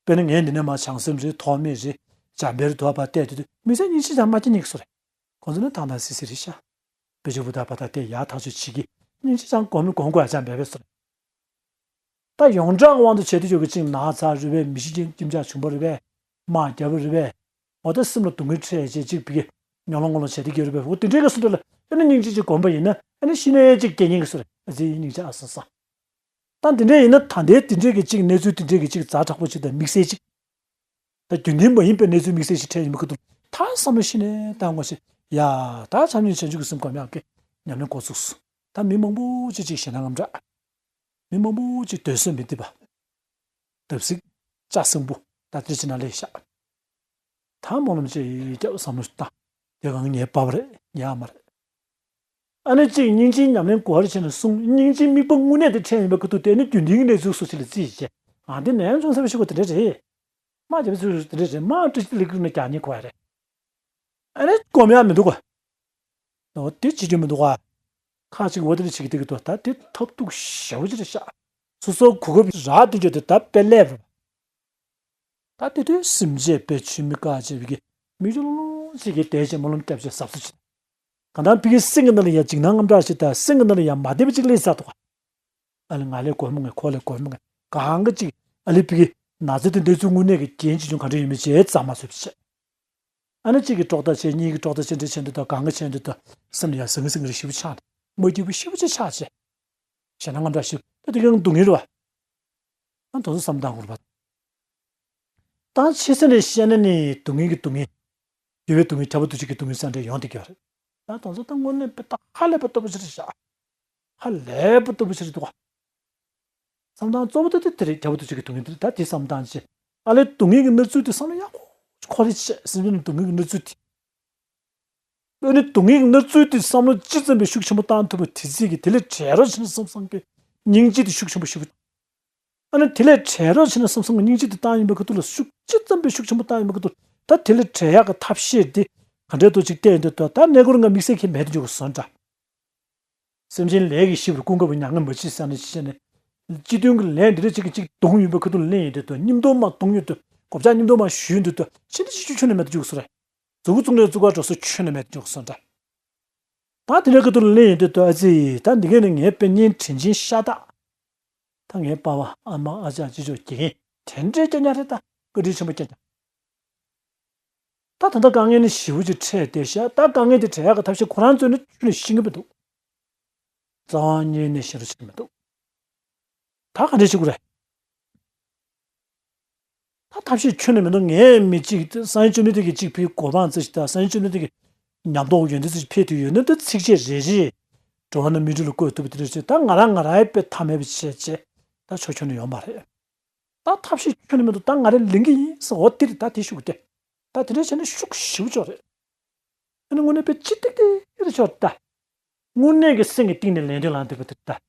དཔེར་ན་ངས་འདི་ནས་མར་བྱང་སེམས་རེད་ཐོགས་མེད་རེད་འཇམ་དཔལ་རེད་དུ་བ་བལྟས་དུས་དུས་དམིགས་བསལ་སྙིང་རྗེ་ཅང་མ་སྐྱེ་ཉེན་གྱི་བཟོ་རེད། ཁོང་ཚོ་ནི་ཐང་ཐང་སི་སི་རེད་ཤག་བེད་སྤྱོད་པོ་ད་བ་ད་བལྟས་ཡག་ཐག་ཆོད་བྱེད་ཀྱི་སྙིང་རྗེ་ཅང་གོམས་ནི་གོམས་དགོས་ཡག་ཅང་མེད་པའི་བཟོ་རེད། ད་ཡོངས་གྲགས་དབང་དུ་བྱས་ཏེ་ཡོད་ཀྱི་ཅིག་ན་ཚ་རུས་པའི་མི་ཤི་ཅན་ཁྱིམ་ཆག་བྱུང་པ་རུས་པའི་དམག་རྒྱབ་པ་རུས་པའི་འོ་ད་སེམས་ལ་སྡུག་བསྔལ་འཕྲད་བྱས་ཅིག་བི་གེ་ཉོ་ལོང་ངོ་ལོང་བྱས་ཏེ་རྒྱབ་རུས་པའི་འོ་དེ་འདྲའི་ག་སུ་འདྲ་ལ་ཨ་ནི་སྙིང་རྗེ་ཅིག་གོམས་པ་ཡིན་ན་ཨ་ནི་ཤི་ནས་ཅིག་སྐྱེ་ཉེན་གྱི་སུ་རེད་ཨ་ཙི་སྙིང་རྗེ་ཨ་སང་སང་། ད་འདི་འདྲ་ཡིན་ན་ད་ལྟའི་འདི་འདྲའི་གི་ཅིག་གནས་ཚུལ་འདི་འདྲའི་གི་ཅིག་ཛ་དྲག་པོ་ཅིག་དང་དམིགས་བསལ་ཅིག་ད་རྒྱུན་ལྡན་མ་ཡིན་པའི་གནས་ཚུལ་དམིགས་བསལ་ཞིག་འཕྲད་ཡོང་མི་ཁུ་ཐུག་ད་བསམ་བློ་ཤི་ནས་བཏང་དགོས་ཤེ། ཡ་ད་བྱམས་སྙིང་བྱང་ཆུབ་ཀྱི་སེམས་སྒོམ་ཡག་གི་ཉམས་ལེན་འགོ་ཚུགས་སོང་། ད་མི་མང་པོ་ཅིག་ཅིག་ཞེད་སྣང་དངངས་སྐྲག་མི་མང་པོ་ཅིག་སྡོད་སྲོལ་མི་བདེ་བ། བརྡབ་གསིག་ལྕགས་སྲིན་པོ་ད་དེ་ཕྱི་ན་ལས་ཤག་ད་སྨོན་ལམ་ཅིག་རྒྱབ་བསམ་བློ་ཞིག་བཏང་། དེ་གང་ཉལ་པ་བ་རེད་ཉལ་ཡ་མ་རེད། ཨ་ནི་གཅིག་སྙིང་རྗེའི་ཉམས་ལེན་གོ་བར་བྱས་ནས་གསུངས་སྙིང་རྗེའི་དམིགས་པ་དངོས་གནས་དེ་འཕྲད་ཡིན་པའི་ཁ་ཐུག་དེ་ནི་རྒྱུན་ལྡན་གྱི་གནས་ཚུལ་སོ་སོ་ལ་རྩིས་བྱས་ཨ་འདི་ནས་ཅུང་ཟད་པ་ཞིག་གོ་དེ་འདྲ་རེད། མ་རྒྱབ་ཚུལ་དེ་འདྲ་རེད་མ་ཀྲི་ཅི་ལི་ཀྲི་ནས་རྒྱག་ཉེན་གོ་བ་རེད། ཨ་ནི་སྒོམ་ཡག་མི་འདུག་ག་འོ་དེ་བྱེད་རྒྱུ་མི་འདུག་ག་ཁ་ཅིག་འོ་དེ་འདྲ་བྱེད་ཀྱི་འདུག་གི་འདུག་ད་དེ་ཐབས་སྡུག་ཞེ་པོ་ཅིག་རེད་ཤག་སོ་སོ་གོ་སྐབས་རག་དེ་འཇོག་དེ་ད་དཔེ་ལས་རེད། ད་དེ་དུས་སེམས་ཅན་པའི་ཆུ་མིག་ཀ་བྱས་པའི་གི་མིག་ཆུ་ལོང་ལོང་ཅིག་གིས་དེ་བྱས་སྨོན་ལམ་བཏབ་བྱས་གཟབ་གཟབ་བྱས། གང་ལྟར་ཕ་གི་སེམས་ཀྱི་ནང་ལ་ཡང་འཇིགས་སྣང་དངངས་སྐྲག་ཞིག་དང་སེམས་ཀྱི་ནང་ལ་ཡང་མ་བདེ་བ་ཅིག་སླེབས་ཚར་འདུག་ག་ཨ་ལས་ང་ལས་སྒོར་མོ་ངས་ཁོ་ལས་སྒོར་མོ་ངས་གང་ག་ཅིག་ཨ་ལས་ཕ་གི་ན་ཚ་དེ་འདི་ཚོའི་དངོས་གནས་ཀྱི་རྐྱེན་ཅི་བྱུང་ག་འདྲ་ཡོད་མེད་བྱས་རྩ་མ་ཚུད་པ་བྱས། ཨ་ནི་གཅིག་གིས་དཀྲོག་ཐག་བྱས། གཉིས་ཀྱིས་དཀྲོག་ཐག་བྱས། འདྲ་བྱས་འདུག་ད་གང་ག་བྱས་འདུག་ད་སེམས་ལ་ཡང་ཟང་ངེ་ཟིང་ངེ་རེ་ཞེ་པོ་ཆགས་ནས་མ་སྐྱིད་པོ་ཞེ་པོ་ཅིག་ཆགས་བྱས། ཞེད་སྣང་དངངས་སྐྲག་ཞེ་པོ། ད་དེ་གའི་སྡུག་བསྔལ་རེད་བ། ཨ་དེ་ཚོ་བསམ་བཏང་དགོས་རེད་བ། ད་ཕྱི་ས་ནས་བཤད་ན་ནི་སྡུག་བསྔལ་གྱི་སྡུག་བསྔལ། དགེ་བའི་སྡུག་བསྔལ། ཁྱབ་པ་འདུ་བྱེད་ཀྱི་སྡུག་བསྔལ་ཟེར་འདྲ་ཡོང་བསྡད་ཀྱི་ཡོད་རེད། ད་དེ་ཚོ་ད་དངོས་གནས་དཔེ་ད་ཧ་ལས་པ་སྟོབས་པོ་ཆེ་རེད་ཤག་ཧ་ལས་པ་སྟོབས་པོ་ཆེ་རེད་འདུག་ག་བསམ་སྟངས་གཙོ་བོ་དེ་དེ་དེ་རེད། ཁྱབ་པ་འདུ་བྱེད་ཀྱི་སྡུག་བསྔལ་དེ་རེད། ད་དེ་བསམ་སྟངས་བྱས། ཨ་ལས་སྡུག་བསྔལ་གྱི་གནས་ཚུལ་དེ་བསམ་བློ་ཡག་པོ་འཁོར་རེ་བྱས། སེམས་ཅན་ནི་སྡུག་བསྔལ་གྱི་གནས་ཚུལ་དེ། ཨ་ནི་སྡུག་བསྔལ་གྱི་གནས་ཚུལ་དེ་བསམ་བློ་ཅི་ཙམ་པའི་ཤུགས་ཆེན་པོ་བཏང་ཐུབ་པ་དེ་ཚིག་གིས་དེ་ལས་བྲལ་རོགས་བྱས་ན་བསམ་བསམ་གྱི་སྙིང་རྗེ་དེ་ཤུགས་ཆེན་པོ་ཞིག་ཨ་ནི་དེ་ལས་བྲལ་རོགས་བྱས་ན་བསམ་བསམ་གྱི་སྙིང་རྗེ་དེ་བཏང་ཡིན་པའི་ཁ་ཐུག་ལ་ཤུགས་ཅི་ཙམ་པའི་ཤུགས་ཆེན་པོ་བཏང་ཡིན་པའི་ཁ་ཐུག་ད་དེ་ལས་བྲལ་ཡག་གི་ཐབས་ཤེས་དེ་ག་འདྲའི་ཐོག་ཅིག་བལྟས་ཡོང་དུས་ད་ད་གནས་སྐོར་ང་དམིགས་བསལ་གྱི་མེད་དུ་འཇུག་དགོས་བཟོ་འདྲ། སེམས་ཅན་ལས་ཀྱི་ཞིབ་རུ་ཀུན་དགའ་བོ་མྱ་ངན་མ་མཆིས་ས་ནས་ཤེས་ནས། སྤྱི་མཐུན་གྱི་ལས་འདི་འདྲ་ཅིག་གིས་ཅིག་གཏོང་ཡོང་པའི་ཁ་ཐུག་ལ་གླེང་ཡོང་དུས་ད་སྙིང་སྟོབས་མ་གཏོང་ཡོང་དུས་གོ་ཆ་སྙིང་སྟོབས་མ་ཞུ་ཡོང་དུས་ད་ཕྱི་འདི་ཅི་ཅི་ཁྱོན་ནས་མེད་དུ་འཇུག་བཟོ་རེད། མཛུ་གུ་བཙུགས་ནས་བཙུགས་པ་འགྲོ་ས་ཁྱོན་ནས་མེད་དུ་འཇུག་བཟོ་འདྲ། ད་དེ་འདྲའི་ཁ་ཐུག་ལ་གླེང་ཡོང་དུས་ད་ཨ་ཙི། ད་འདི་གས་ནི་ངའི་དཔེ་རྙིང་དྲིན་ཆེན་ཤ་སྟག་ད་ངའི་པ་ཕ་ཨ་མ་ཨ་ཅག་ཅི་ཅོག་དགེ་རྒན་དེ་འདྲའི་སྐྱོ་ཉག་རེད། ད་བཀའ་དྲིན་ཆེན་པོ་སྐྱོ་ཉག་ད་ད་ལྟ་དཀའ་ངལ་ནི་ཞེ་པོ་ཅིག་འཕྲད་བསྡད་ཤག་ད་དཀའ་ངལ་དེ་བྲལ་ཡག་གི་ཐབས་ཤེས་ཁོ་རང་ཚོས་ནི་ཁྱོན་ནས་ཤེས་ཀྱི་མི་འདུག་རྩ་བ་ཉིད་ནས་ཤེས་རོགས་བྱེད་ཀྱི་མི་འདུག་ད་ག་འདྲས་བྱེད་དགོས་རེད། ད་ཐབས་ཤེས་ཁྱོན་ནས་མི་འདུག་ངས་མི་གཅིག་སངས་རྒྱས་བཅོམ་ལྡན་འདས་ཀྱིས་གཅིག་ཕའི་གོ་འཕང་བཙལ་ཞིག་ད་སངས་རྒྱས་བཅོམ་ལྡན་འདས་ཀྱིས་ཉམས་རྟོགས་ཡོན་ཏན་ཚོ་ཕེབས་དུས་ཡོད་ན་ད་ཚིགས་བཅད་རེ་རེ་འགྲོ་བ་ནི་མི་འགྲུལ་ལ་བཀོད་ཐུབ་པ་དེ་འདྲ་བྱས། ད་ང་རང་ང་རང་ཡི་དཔེ་ཐ་མལ་པ་བྱས་བྱས་ད་ཕྱོགས་ཁྱོན་ནས་ཡོང་པ་རེད། ད་ཐབས་ཤེས་ཁྱོན་ནས་མི་འདུག་ད་ང་རང་ལེན་གྱི་ཡིན་ཟེར། འོ་དེ་རེད། ད་དེ་ཤུགས་དེ། ད་དེ་འདྲ་བྱས་ན་ཤུགས་ཞེ་པོ་ཅིག་རེད། ཨ་ནི་དངོས་གནས་དཔེ་ཅི་ཏིག་ཏིག་རེད་ཤག་ད། དངོས་གནས་ཀྱི་སེམས་ཀྱི་གཏིང་ནས་ལན་འདེབས་ལངས་བསྡད་པ་དེ་ད།